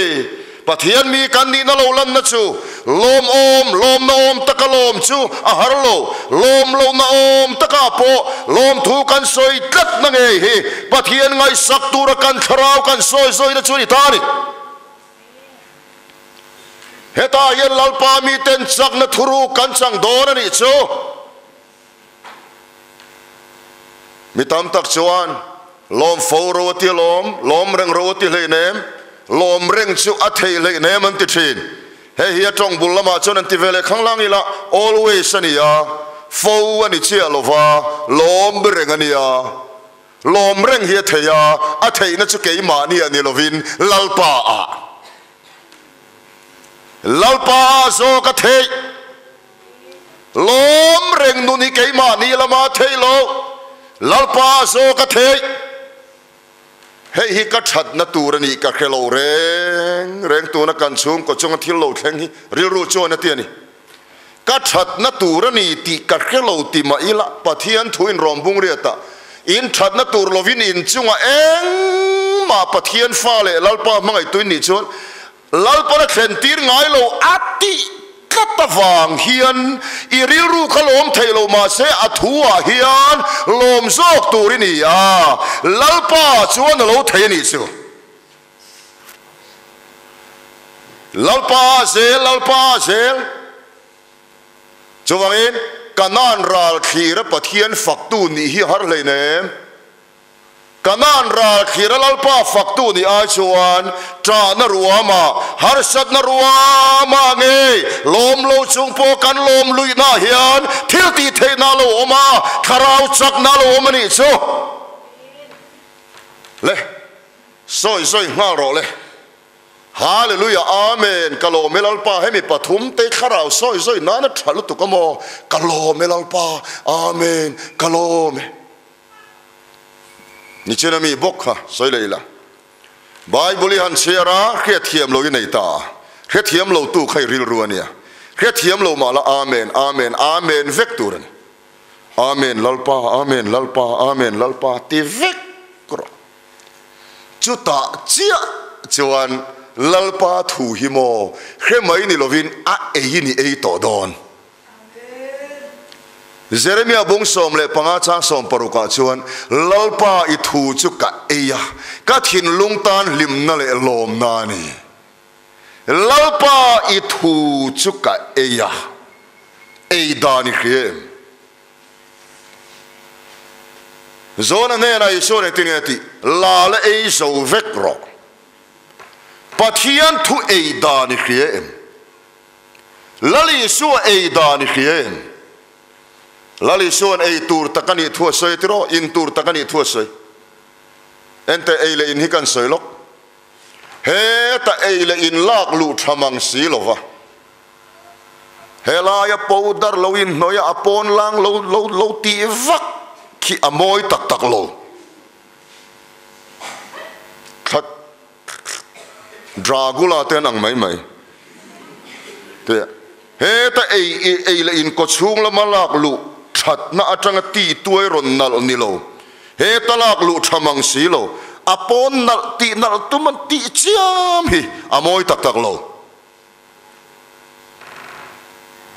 Pathian mi kan nihna lo lanna chu lawm awm, lawmna awm taka lawm chu a har lo, lawm lohna awm takah pawh lawmthu kan sawi tlatna ngei hi Pathian ngaihsak tura kan thlarau kan sawi zawina chu a ni ta a ni. Hetah hian Lalpa miten chakna thuruk kan chang dawn a nih chu. Mi tam tak chuan lawm fo ro a ti alawm, lawm reng ro a ti hleinem, lawm reng chu a thei hleinem an ti thin. Hei hi a tawng bul lamah chuan an ti ve leh khanglang ila, always a ni a, fo a ni chiah lova, lawm reng a nia. Lawm reng hi a thei a, a theihna chu keimahni a ni lovin Lalpa ah. Lalpa ah zawk a theih. Lawm reng nun hi keimahni lama a theih lo, Lalpa ah zawk a theih. Hei hi ka thatna tur a nih ka hre lo reng reng tuna kan chhungkaw chunga thil lo thleng hi rilru chuan a ti a ni. Ka thatna tur a ni tih ka hre lo ti mah ila Pathian thu in rawn bung riat a, in thatna tur lovin in chungah engmah Pathian fa leh Lalpa hmangaihtu in nih chuan Lalpan a thlen tir ngai lo a tih tlat avang hian i rilru kha lawm thei lo mahse a thu ah hian lawm zawk tur i ni a, Lalpa chuan a lo thei a nih chu. Lalpa a zel, Lalpa a zel. Chuvangin, Kanaan ral thlira Pathian faktu nih hi har hleinem. Kanaan ral thlira Lalpa faktu nih ai chuan ṭahna ruama, harsatna ruama ngei lawm lo chung pawh kan lawm luihnaah hian thil tih theihna a lo awm a, thlarau chakna a lo awm a nih chu. Le. Sawi sawi nghal rawh le. Hallelujah Amen ka lawm e Lalpa hemi pathum te thlarau sawi sawi nana tha lutuk a maw ka lawm e Lalpa Amen ka lawm e. Nichina mi bawk kha sawi leh ila Bible i han chhiar a hriatthiam lo i nei ta a hrethiam lo tu kha i rilru a nia hrethiam lo mah la Amen Amen Amen vek tur a ni Amen Lalpa Amen Lalpa Amen Lalpa ti vek rawh. Chutah chiah chuan Lalpa thu hi maw hre mai ni lovin a ei in i ei tawh dawn. Jeremia bung 15 chang 60 ah chuan Lalpa i thu chu ka ei a, ka thinlung tan hlimna leh lawmna a ni. Lalpa i thu chu ka ei a, ei dan i hria em? Zona hnenah Isua'n engtin nge a tih? La la ei zo vek rawh. Pathian thu ei dan i hria em? Lal Isua ei dan i hria em? Lal Isua'n ei tur tak a nih thu a sawi tiraw? In tur tak a nih thu a sawi. Enteh ei leh in hi kan sawi lawk. Heta ei leh in lak luh tha mang si lova. Helaia powder lo inhnawih a, a pawn lang lo lo lo tih vak khi a mawi tak tak lo. Thla Dragula te an ang mai mai. Te heta ei ei leh in kawchhung lama lak luh thatna atanga ti tuai rawn nalh ni lo. Heta lak luh tha mang si lo. A pawn nalh tih nalh tum an tih chiam hi a mawi tak tak lo.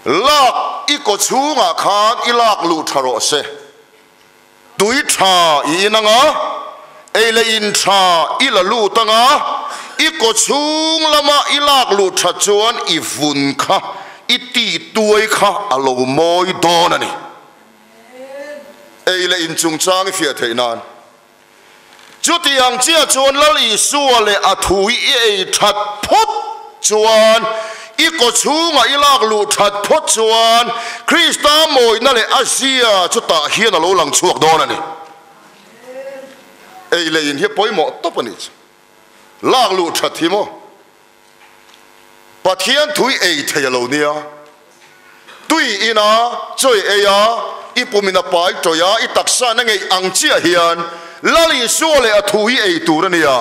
Lak i kaw chhungah khan i lak luh tha rawh se. Tui tha i in anga, ei leh in tha i la lut anga, i kaw chhung lama i lak luh that chuan i vun kha, i ti tuai kha a lo mawi dawn a ni. Ei leh in chungchang i fiah theih nan. Chutiang chiah chuan Lal Isua leh a thu i ei that phawt chuan, i kaw chhungah i lak luh that phawt chuan Krista mawina leh a zia chutah hian a lo lang chhuak dawn a ni. Ei leh in hi pawimawh tawp a nih chu. Lak luh that hi maw? Pathian thui ei thei a lo nia. Tui ina chawi ei a, i pumin a pai tawih a, i taksa na ngeih ang chiah hian Lal Isua leh a thu hi ei tur a nia.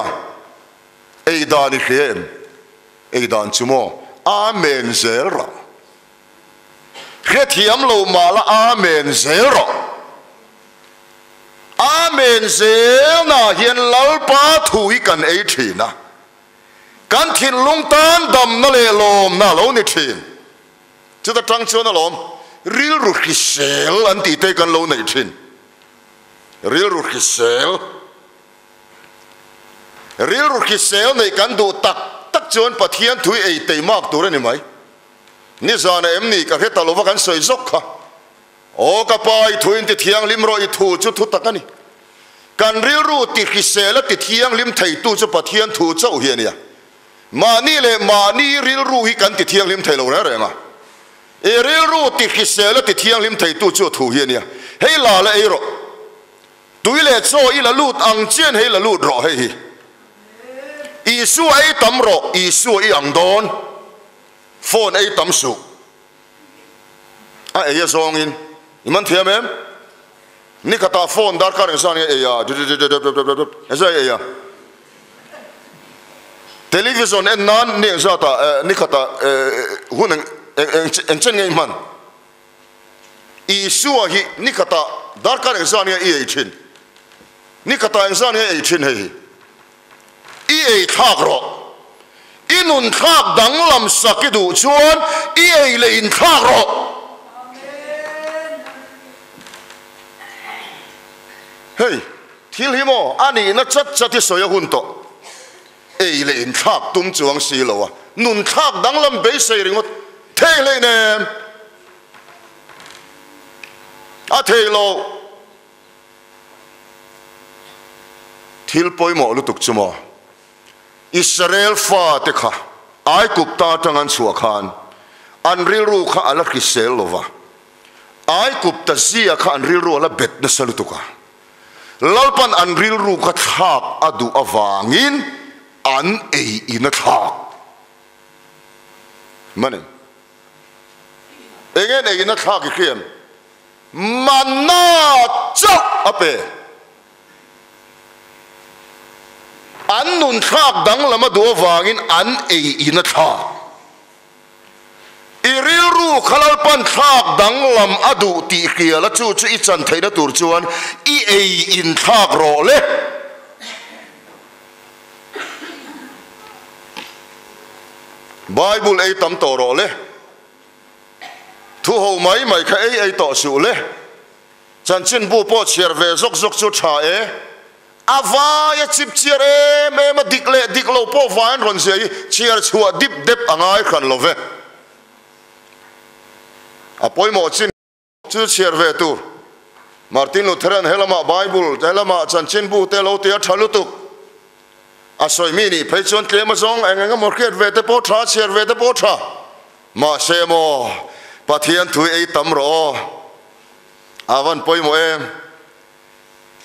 Ei dan i hria em? Ei dan chu maw? Amen zel rawh. Hrethiam lo mah la Amen zel rawh. Amen zelnaah hian Lalpa thu hi kan ei thin a, kan thinlung tan damna leh lawmna a lo ni thin. Chuta tang chuan alawm rilru hrisel an tih te kan lo neih thin. Rilru hrisel. Rilru hrisel neih kan duh tak tak chuan Pathian thui ei teimak tur a ni mai. Nizana em ni ka hre ta lova kan sawi zawk kha. Aw ka pa i thu in ti thianghlim rawh i thu chu thu tak a ni. Kan rilru ti hrisel a ti thianghlim theitu chu Pathian thu chauh hi a nia. Mahni leh mahni rilru hi kan ti thianghlim thei lo reng reng a. I rilru ti hrisel a ti thianghlim theitu chu a thu hi a nia. Hei la la ei rawh. Tui leh chaw i la lut ang chian hei la lut rawh hei hi. Isua ei tam rawh, Isua i ang dawn. Phone ei tam suh. A ei a zawngin i man thiam em? Nikhatah phone darkar engzah nge ei a? Engzah nge ei a? Television en nan ni engzatah nikhatah hun eng chen nge i hman? Isua hi nikhatah darkar engzah nge i ei thin? Nikhatah engzah nge ei thin hei hi? I ei thlak rawh. I nun thlak danglam sak i duh chuan i ei leh in thlak rawh. Hei, thil hi maw a nihna chat chat i sawi a hun tawh. Ei leh in thlak tum chuang si lo a, nun thlak danglam beisei ringawt thei hleinem. A thei lo. Thil pawimawh lutuk chu maw? Israel fate kha Aigupta atang an chhuah khan an rilru kha a la hrisel lo va, Aigupta zia kha an rilru a la bet nasa lutuk a, Lalpan an rilru kha thlak a duh avangin an ei in a thlak. Mani, eng en ei in a thlak i hria em? Manna chauh a pe. An nun thlak danglam a duh avangin an ei in a thlak. I rilru kha Lalpan thlak danglam a duh tih hrial a chu chu i chan theihna tur chuan i ei in thlak rawh le. Bible ei tam tawh rawh le. Thu ho mai mai kha ei ei tawh suh le. Chanchinbu pawh chhiar ve zawk zawk chu tha e. A vai a chip chhiar em em a, dik leh dik lo pawh vai an rawn zia hi chhiar chhuah dip dep a ngai hran lo ve. A pawimawh chin chu chhiar ve tur. Martin Lutheran helamah Bible, helamah chanchinbu te lo ti a tha lutuk. A sawi mi nih phei chuan tlem a zawng eng eng emaw hriat ve te pawh tha, chhiar ve te pawh tha. Mahse maw, Pathian thu ei tam rawh aw. A van pawimawh em?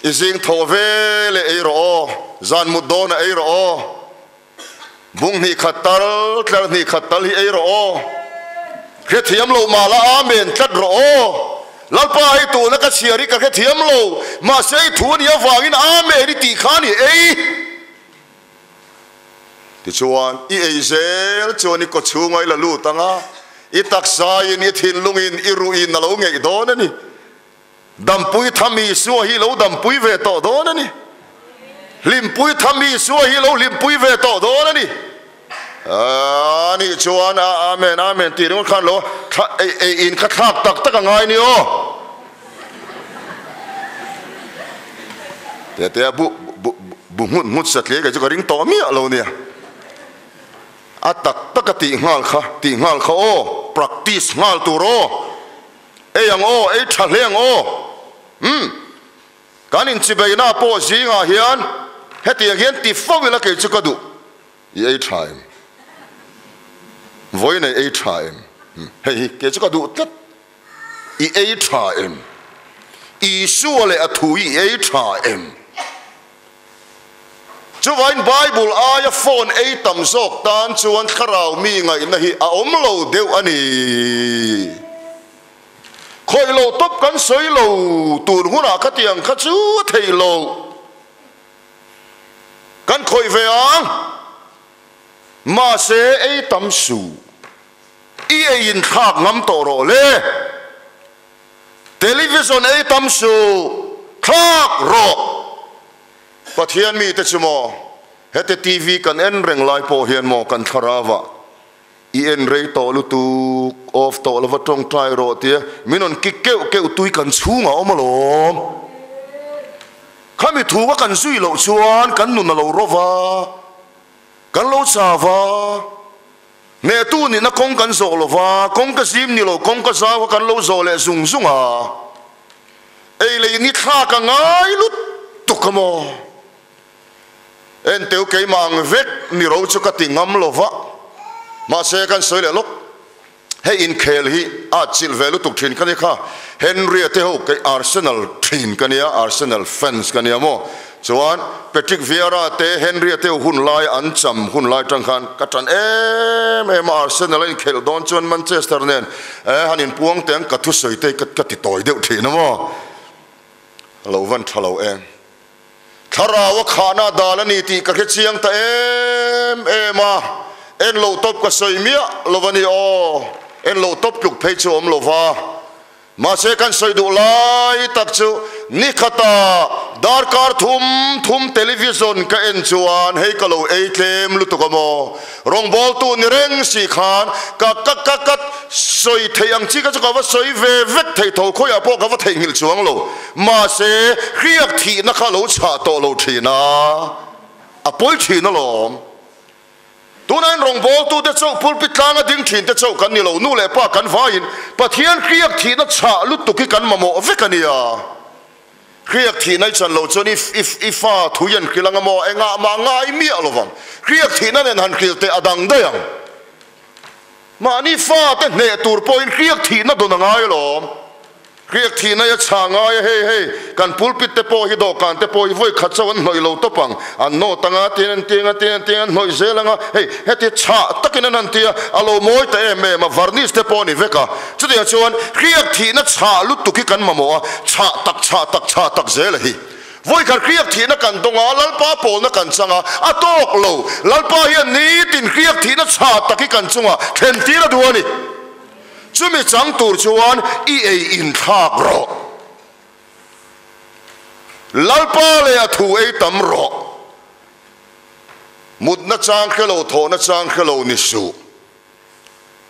I zing thawh ve leh ei rawh aw, zan mut dawn a ei rawh aw. Bung hnih khat tal, tlar hnih khat tal hi ei rawh aw. Hrethiam lo mah la Amen tlat rawh aw. Lalpa hei tuna ka chhiar hi ka hrethiam lo, mahse i thu a nih avangin Amen i tih khan i ei. Tichuan, i ei zel chuan i kawchhunga i la lut ang a, i taksain, i thinlungin, i ruhin a lo ngeih dawn a ni. Dampui tham Isua hi lo dampui ve tawh dawn a ni. Hlimpui tham Isua hi lo hlimpui ve tawh dawn a ni. A nih chuan a Amen, Amen tih ringawt khan lo ei in kha thlak tak tak a ngai ni aw. Tete bu bu bu nghut nghut satliai kei chu ka ring tawh miah lo nia. A tak tak a tih nghal kha, tih nghal kha aw, practice nghal tur aw. Ei ang aw, ei tha hle ang aw. Umm. Kan inchibeina pawh zingah hian hetiang hian ti fo ila kei chu ka duh. I ei tha em? Vawiin ei ei tha em? Hei hi kei chu ka duh tlat. I ei tha em? Isua leh a thu hi i ei tha em? Chuvain Bible aia phone ei tam zawk tan chuan thlarau mi ngaihna hi a awm lo deuh a ni. Khawih loh tawp kan sawi lo, tun hunah khatiang kha chu a theih loh. Kan khawih ve ang. Mahse ei tam suh. I ei inthlak ngam tawh rawh le. Television ei tam suh, thlak rawh. Pathian mite chu maw, hete TV kan en reng lai pawh hian maw kan thlarau ah i en rei tawh lutuk, off tawh lova tawngtai rawh tia min rawn kik keuh keuh tui kan chhungah awm alawm. Khami thu ka kan zui loh chuan kan nun a lo rawva, kan lo chau a. Hnehtu nihna kawng kan zawh lo va, kawng ka zim ni lo, kawng ka zau kha kan lo zawh leh zung zung a. Ei lei ni thlak a ngai lutuk a maw? Enteu keimah ang vek ni ro chu ka ti ngam lo va, mahse kan sawi leh lawk. Hei inkhel hi a chilh ve lutuk thin ka ni kha. Henry-a te ho kei Arsenal thin ka nia, Arsenal fans ka nia maw? Chuan Patrick Vieira te Henry-a te ho hun lai an cham hun lai tang khan ka tan em em a, Arsenal a inkhelh dawn chuan Manchester nen eh han inpuang teh ang ka thusawi te ka ti tawi deuh thin a maw? Lo van tha lo em. Thlarau a khahna dal a ni tih ka hre chiang ta em em a, en loh tawp ka sawi miah lo a ni aw, en loh tawp tluk phei chu a awm lo va. Mahse kan sawi duh lai tak chu nikhata darkar thum thum television ka en chuan hei ka lo ei tlem lutuk a maw, rawngbawltu ni reng si khan ka ka ka ka sawi theih ang chi kha chu ka va sawi ve vek thei tho, khawiah pawh ka va theihnghilh chuang lo. Mahse hriak thihna kha lo chhah tawh lo thin a, a pawi thin alawm. Tunain rawngbawltute chauh pulpit tlanga ding thin te chauh kan ni lo, nu leh pa kan vaiin Pathian hriak thihna chhah lutuk hi kan mamawh vek a nia. Hriak thihna i chan lo chuan i i fa thui an hrilh anga maw engah mah ngai miah lo vang. Hriak thihna nen han hrilh teh a dang daih ang. Mahni fate hneh tur pawhin hriak thihna dawn a ngai alawm. Hriak thihna hi a chhah ngai a, hei hei kan pulpit te pawh hi dawhkan te pawh hi vawi khat chauh an hnawih lo tawp ang, an nawt anga tin an ti anga tin an ti anga an hnawih zel anga, hei heti chhah takin an han ti a, a lo mawi ta em em a, varnish te pawh a ni vek a. Chutiang chuan hriak thihna chhah lutuk hi kan mamawh a, chhah tak chhah tak chhah tak zel a hi. Vawi khat hriak thihna kan dawng a, Lalpa pawlna kan chang a, a tawk lo. Lalpa hian nitin hriak thihna chhah tak hi kan chungah thlen tir a duh a ni. Chumi chang tur chuan i ei inthlak rawh. Lalpa leh a thu ei tam rawh. Mutna chang hre lo, thawhna chang hre lo ni suh.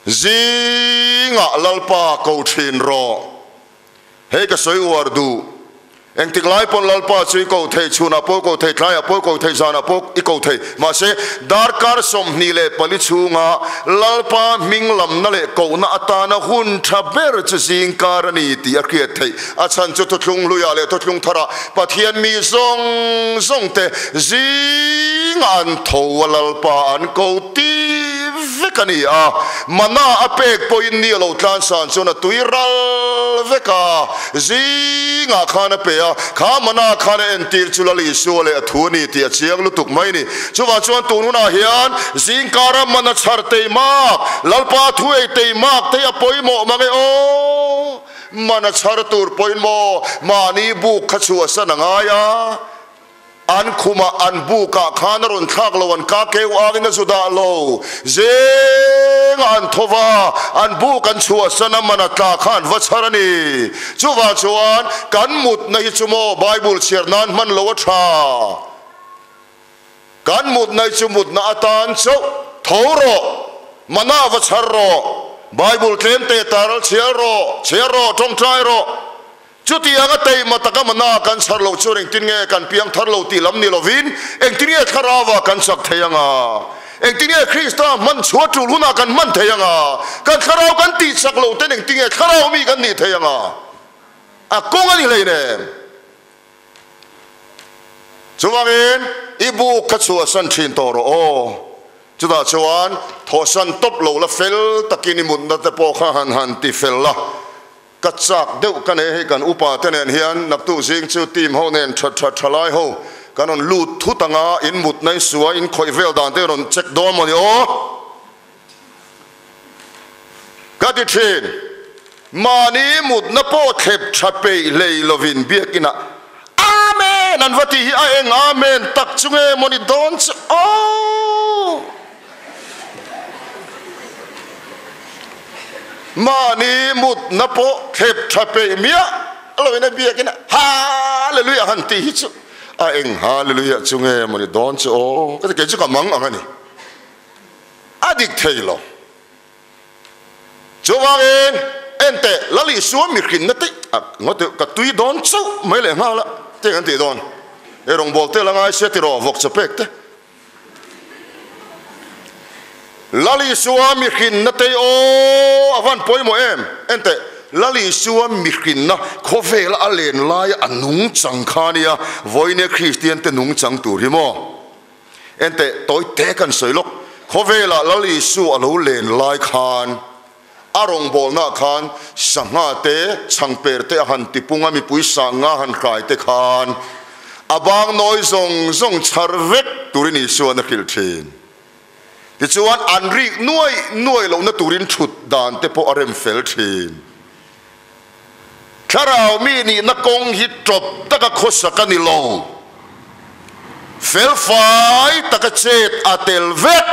Zingah Lalpa ko thin rawh. Hei ka sawi uar duh. Engtik lai pawn Lalpa chu i ko thei, chhunah pawh i ko thei, tlaiah pawh i ko thei, zanah pawh i ko thei. Mahse, darkar 24 chhunga Lalpa hming lamna leh kohna atana hun tha ber chu zingkar a ni tih a hriat theih. A chhan chu thuthlung hluiah leh thuthlung tharah Pathian mi zawng zawngte zingah an tho a, Lalpa an ko ti vek a ni a. Mana a pek pawhin ni a lo tlansan chuan a tui ral vek a, zingah khan a pe a, kha mana khan a entir chu Lal Isua leh a thu a ni tih a chiang lutuk mai a ni. Chuvang chuan tun hunah hian zingkara mana chhar tei mak, Lalpa thu ei tei mak te hi a pawimawh mang e aw. Mana chhar tur pawhin maw mahni buk kha chhuahsan a ngai a. An khumah an bukah khan a rawn thlak lo, an ka keu angin a zu dah lo. Zengah an tho va, an buk an chhuahsan a, man a tla kha an va chhar a ni. Chuvang chuan kan mutna hi chu maw Bible chhiar nan hman lo a tha. Kan mutna hi chu mutna atan chauh tho rawh, mana va chhar rawh, Bible tlem te tar chhiar rawh, chhiar rawh, tawngtai rawh. Chutianga teima taka mana kan chhar loh chuan engtin nge kan piang thar lo tih lam ni lovin, engtin nge thlarauah kan chak thei anga? Engtin nge Krista hman chhuah tul hunah kan hman thei anga? Kan thlarau kan tih chak loh ten engtin nge thlarau mi kan nih thei anga? A kawng a ni hleinem. Chuvangin i buk kha chhuahsan thin tawh rawh aw. Chutah chuan thawhsan tawp lo la fel takin i mutna te pawh kha han han ti fel la. Ka chak deuh ka nei hei kan upa te nen hian naktuk zing chu team ho nen tha tha tha lai ho kan rawn lut thut anga in mut na in sua in khawih vel dan te rawn check dawn maw ni aw ka ti thin. Mahni mutna pawh thlep tha peih hlei lovin biakinah Amen an va tih hi a eng Amen tak chu nge maw ni dawn chu aw! Mahni mutna pawh thlep tha peih miah lovin a biakinah Hallelujah han tih hi chu a eng Hallelujah chu nge maw ni dawn chu aw! Ka ti kei chu ka mang ang a ni. A dik thei lo. Chuvangin, enteh, Lal Isua mihrinna te a ngaw teh, ka tui dawn chauh mai leh nghal a, teng an tih dawn. Ei rawngbawl te la ngai sia tiraw, vawk chaw pek te. Lal Isua mihrinna te aw a van pawimawh em? Enteh, Lal Isua mihrinna khawvela a len laia a nungchang kha a nia, vawiin Kristian te nungchang tur hi maw? Enteh, tawi te kan sawi lawk. Khawvelah Lal Isu a lo len lai khan, a rawngbawlnaah khan sangha te, chhangper te a han tipung a, mipui sanga han hrai te khan a bang nawi zawng zawng chhar vek turin Isuan a hrilh thin. Tichuan, an rik nuai nuai lohna turin thut dan te pawh a rem fel thin. Thlarau mi nihna kawng hi tawp taka khawsak a ni lo. Felfai taka chet a tel vek.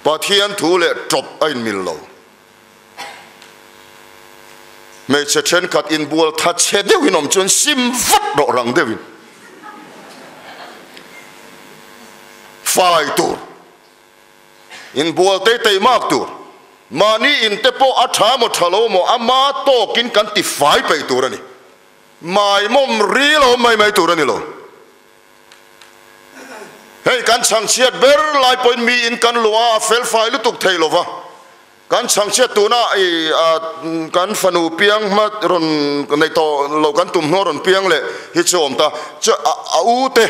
Pathian thu leh tawp a inmil lo. Hmeichhe thenkhat inbual tha chhe deuhin awm chuan sim vat rawh rang deuhin. Fai tur. Inbual tei tei mak tur. Mahni in te pawh a tha maw tha lo maw ama tawkin kan ti fai peih tur a ni. Maimawm ri lo mai mai tur a ni lo. Hei kan chhangchhiat ber lai pawhin mi in kan luah a, a fel fai lutuk thei lo va. Kan chhangchhiat tuna i kan fanu piang hma rawn nei tawh lo kan tum hnuah rawn piang leh hi chu awm ta. Chu a u te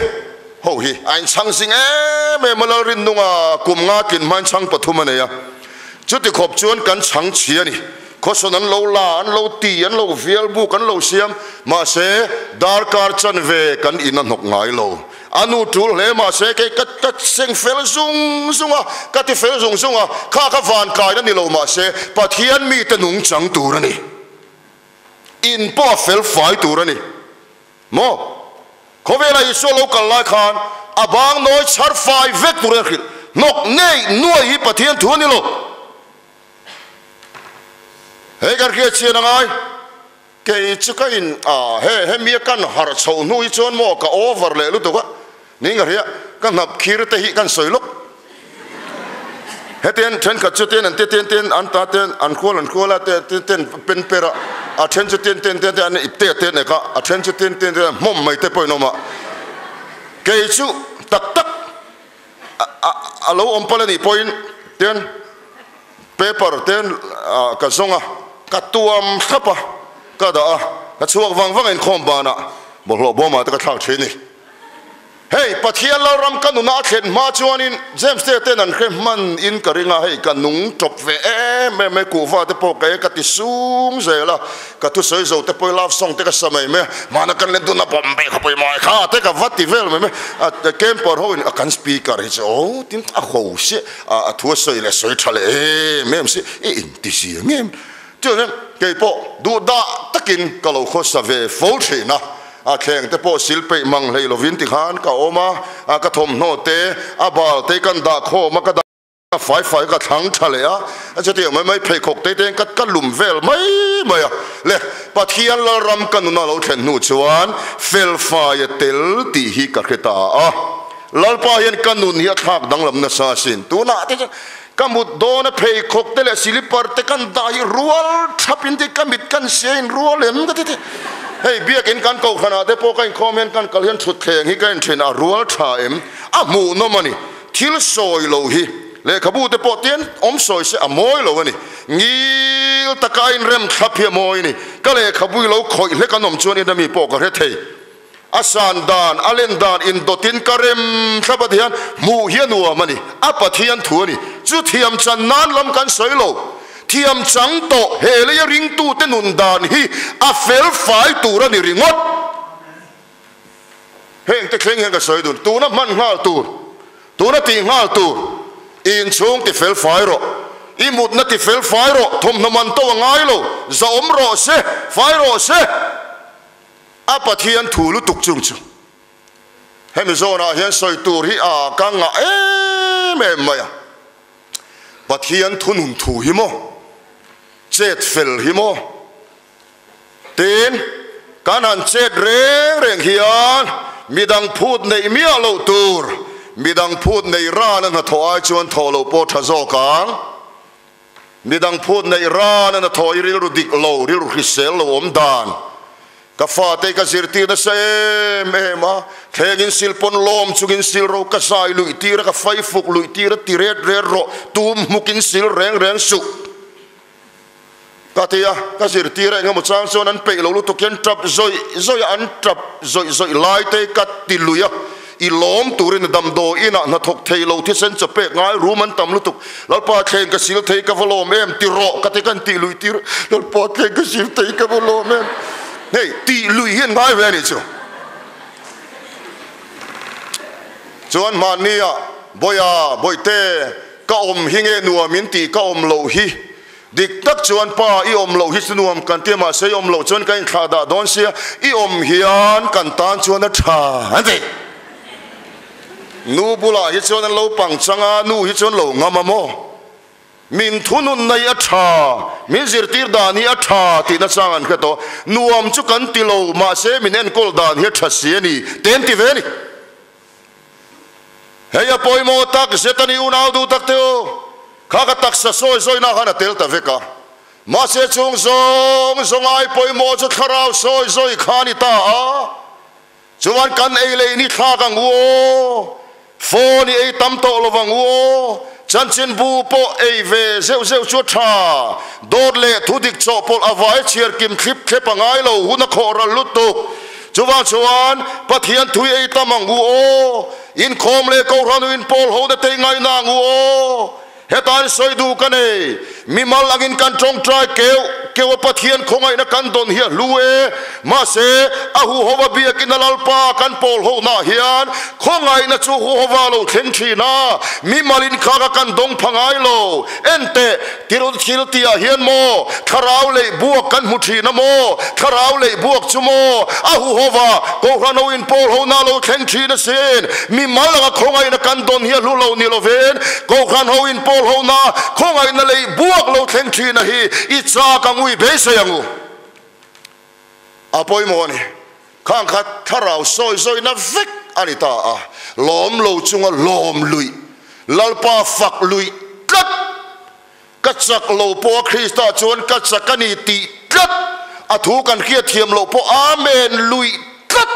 ho hi a inchhang zing em em a, Lalrinnunga kum nga tlin hmain chhang pathum a nei a. Chuti khawp chuan kan chhang chhi a ni. Khawsawn an lo la, an lo ti, an lo vial buk, an lo siam. Mahse, darkar chanve kan in a hnawk ngai lo. A nu tul hle mahse kei ka ka seng fel zung zung a, ka ti fel zung zung a, kha ka van kaina ni lo mahse Pathian mite nungchang tur a ni. In pawh a fel fai tur a ni. Maw? Khawvela Isua lo kal lai khan a bang nawi chhar fai vek tur a hrilh. Hnawk nei nuai hi Pathian thu a ni lo. Hei kan hriat chian a ngai. Kei chu ka in a he hemi a kan harh chhoh hnu hi chuan maw ka over leh lutuk a ni nga hria ka hnap khir te hi kan sawi lawk. Hetian thenkhat chu ten an te ten ten an ta ten an khual an khual a te ten ten pen per a a then chu ten ten ten te an ip te ten ek a a then chu ten ten ten hmawm mai te pawh in awm a kei chu tak tak a a lo awm palh a nih pawhin ten Paper te ka zawng a, ka tuam thlap a, ka dah a, ka chhuak vang vang a inkhawm banah bawlhhlawh bawmah te ka thlak thin ni. Hei Pathian Lalram ka nuna a thlen hma chuanin James te ten an hre hman in ka ring a, hei ka nung tawp ve em em mai, kuhva te pawh ka e ka ti sung zel a, Ka thusawi zo te pawh i love song te ka sa mai mai a, mahna kan let dun a Bombay khawpui mawi kha te ka va ti vel mai mai a, camper ho in a kan speaker hi chu aw tin a ho si a thu a sawi leh sawi tha leh em em si i inti zia ngem chuan kei pawh duh dah takin ka lo khawsa ve fo thin a, a thleng te pawh sil peih mang hlei lovin tikhan ka awm a, ka thawmhnaw te a bal te kan dah khawm a ka dah. Ka fai fai ka thlang tha leh a, a chutiang mai mai pheikhawk te te ka ka lum vel mai mai a. Le, Pathian Lalram ka nuna lo thlen hnu chuan fel fai a tel tih hi ka hre ta a. Lalpa hian ka nun hi a thlak danglam nasa asin. Tunah te chuan ka mut dawn a pheikhawk te leh silipar te kan dah hi rual thap in ti ka mit kan sia in rual em ka ti te. Hei biakin kan kohhranah te pawh ka inkhawm hian kan kal hian thutthleng hi ka inthen a rual tha em? A hmuhnawm a ni. Thil sawi lo hi lehkhabu te pawh tian awm sawi se a mawi lo a ni. Ngil taka a inrem thlap hi a mawi a ni. Ka lehkhabu i lo khawih hlek an awm chuan ina mi pawh ka hre thei. A san dan, a len dan indawtin ka rem thlap a ti hian hmuh hi a nuam a ni. A Pathian thu a ni. Chu thiam chan nan lam kan sawi lo. Thiam chang tawh he leia ringtute nun dan hi a fel fai tur a ni ringawt. Heng te thleng hian ka sawi dun, tuna hman nghal tur, tuna tih nghal tur, i inchhung ti fel fai rawh. I mutna ti fel fai rawh, thawmhnaw man to a ngai lo, zahawm rawh se, fai rawh se. A Pathian thu lutuk chung chu hemi zawnah hian sawi tur hi a ka ngah em em mai a. Pathian thunun thu hi maw? Chet fel hi maw? Tin, kan han chet reng reng hian midang phut neih miah loh tur, midang phut nei ran a hnathawh ai chuan thawh loh pawh tha zawk ang. Midang phut neih ran a hnathawh i rilru dik lo, rilru hrisel lo awm dan. Ka fate ka zirtir nasa em em a, thlengin sil pawn lawm chungin sil ro ka zai luih tir a, ka fai fuk luih tir a, ti ret ret rawh, tum hmukin sil reng reng suh. Ka ti a, ka zirtir a engemaw chang chuan an peih lo lutuk hian tap zawih zawih a, an tap zawih zawih lai te ka ti lui a, i lawm turin a damdawi inah hnathawk thei lo thisen chaw pek ngai rum an tam lutuk, Lalpa thleng ka sil thei ka va lawm em ti rawh ka ti kan tih luih tir, Lalpa thleng ka sil thei ka va lawm em hei tih luih hi an ngai ve a nih chu. Chuan mahnia Bawiha Bawihte ka awm hi nge nuam in tih ka awm loh hi Dik tak chuan pa i awm loh hi chu nuam kan ti a, mahse i awm loh chuan kan inthlah dah dawn sia, i awm hian kan tan chuan a tha an ti. Nu bulah hi chuan an lo pang chang a, nu hi chuan lo ngam a maw? Min thunun na hi a tha, min zirtir dan hi a tha tihna chang an hre tawh. Nuam chu kan ti lo, mahse min enkawl dan hi a tha si a ni, te an ti ve a ni. Hei a pawimawh tak zet a ni unau duh tak te u, kha ka taksa sawi zawina khan a tel ta vek a, mahse chung zawng zawng ai pawimawh chu thlarau sawi zawi kha a ni ta a, chuan kan ei leh in i thlak ang u aw, phone i ei tam tawh lo vang u aw, chanchinbu pawh ei ve zeuh zeuh chu a tha, dawt leh thudik chawhpawlh a vai chhiar kim thlip thlep a ngai lo, hun a khawh ral lutuk. Chuvang chuan Pathian thui ei tam ang u aw, inkhawm leh Kohhran u inpawl ho na tei ngaina ang u aw. Heta in sawi duh ka nei, mimal angin kan tawngtai keuh keuh a Pathian khawngaihna kan dawn hi a hlu e, mahse a huhova biakina Lalpa kan pawl ho nah hian khawngaihna chu huhova lo thleng thin a, mimal inkhak a kan dawng pha ngai lo. Enteh, Tirul thil tihah hian maw thlarau leh buak kan hmu thin a maw? Thlarau leh buak chu maw a huhova Kohhran ho inpawl ho na lo thleng thin asin. Mimal anga khawngaihna kan dawn hi a hlu lo ni lovin Kohhran ho inpawl ho na khawngaihna leh buak lo thleng thin a hi i chak ang u, i beisei ang u. A pawimawh a ni. Khang kha thlarau sawi zawina vek a ni ta a, lawm lo chunga lawm luih, Lalpa fak luih tlat, ka chak lo pawh a Krista chuan ka chak a ni tih tlat, a thu kan hriat thiam loh pawh Amen luih tlat,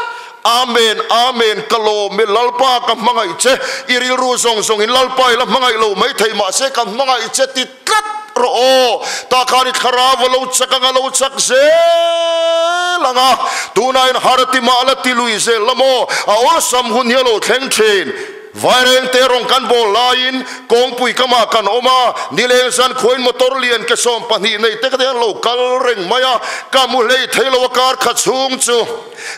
Amen, Amen, ka lawm e, Lalpa ka hmangaih che, i rilru zawng zawngin Lalpa i la hmangaih lo maithei mahse ka hmangaih che ti tlat rawh aw, tah khan i thlarau a lo chak ang a lo chak zel ang a, tunah in har ti mah la ti lui zel la maw, a awlsam hun hi a lo thleng thin. Vaireng te rawng kan bawl laiin kawngpui kamah kan awm a, nileng zan khuain motor lian ke 12 nei te kha an lo kal reng mai a, ka mu hlei thei lo a kar kha chhung chu.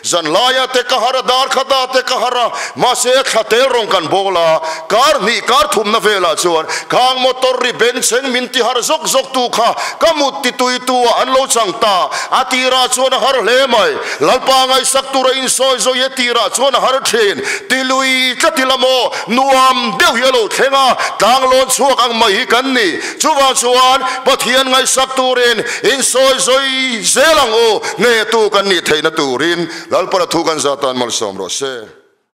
Zan laia te ka har a, dar khata te ka har a, mahse thla tel rawng kan bawl a, kar hnih kar thumna velah chuan khang motor ri bengchheng min ti har zawk zawk tu kha ka mut ti tui tu ah an lo chang ta, a tirah chuan a har hle mai, Lalpa ngaihsak tura insawi zawi a tirah chuan a har thin, ti lui tlat ila maw, nuam deuh hi a lo thleng a, tlang lawn chhuak ang mai hi kan ni. Chuvang chuan Pathian ngaihsak turin insawi zawi zel ang u, hnehtu kan nih theihna turin Lalpara thu kan zah tan malsawm rawh se.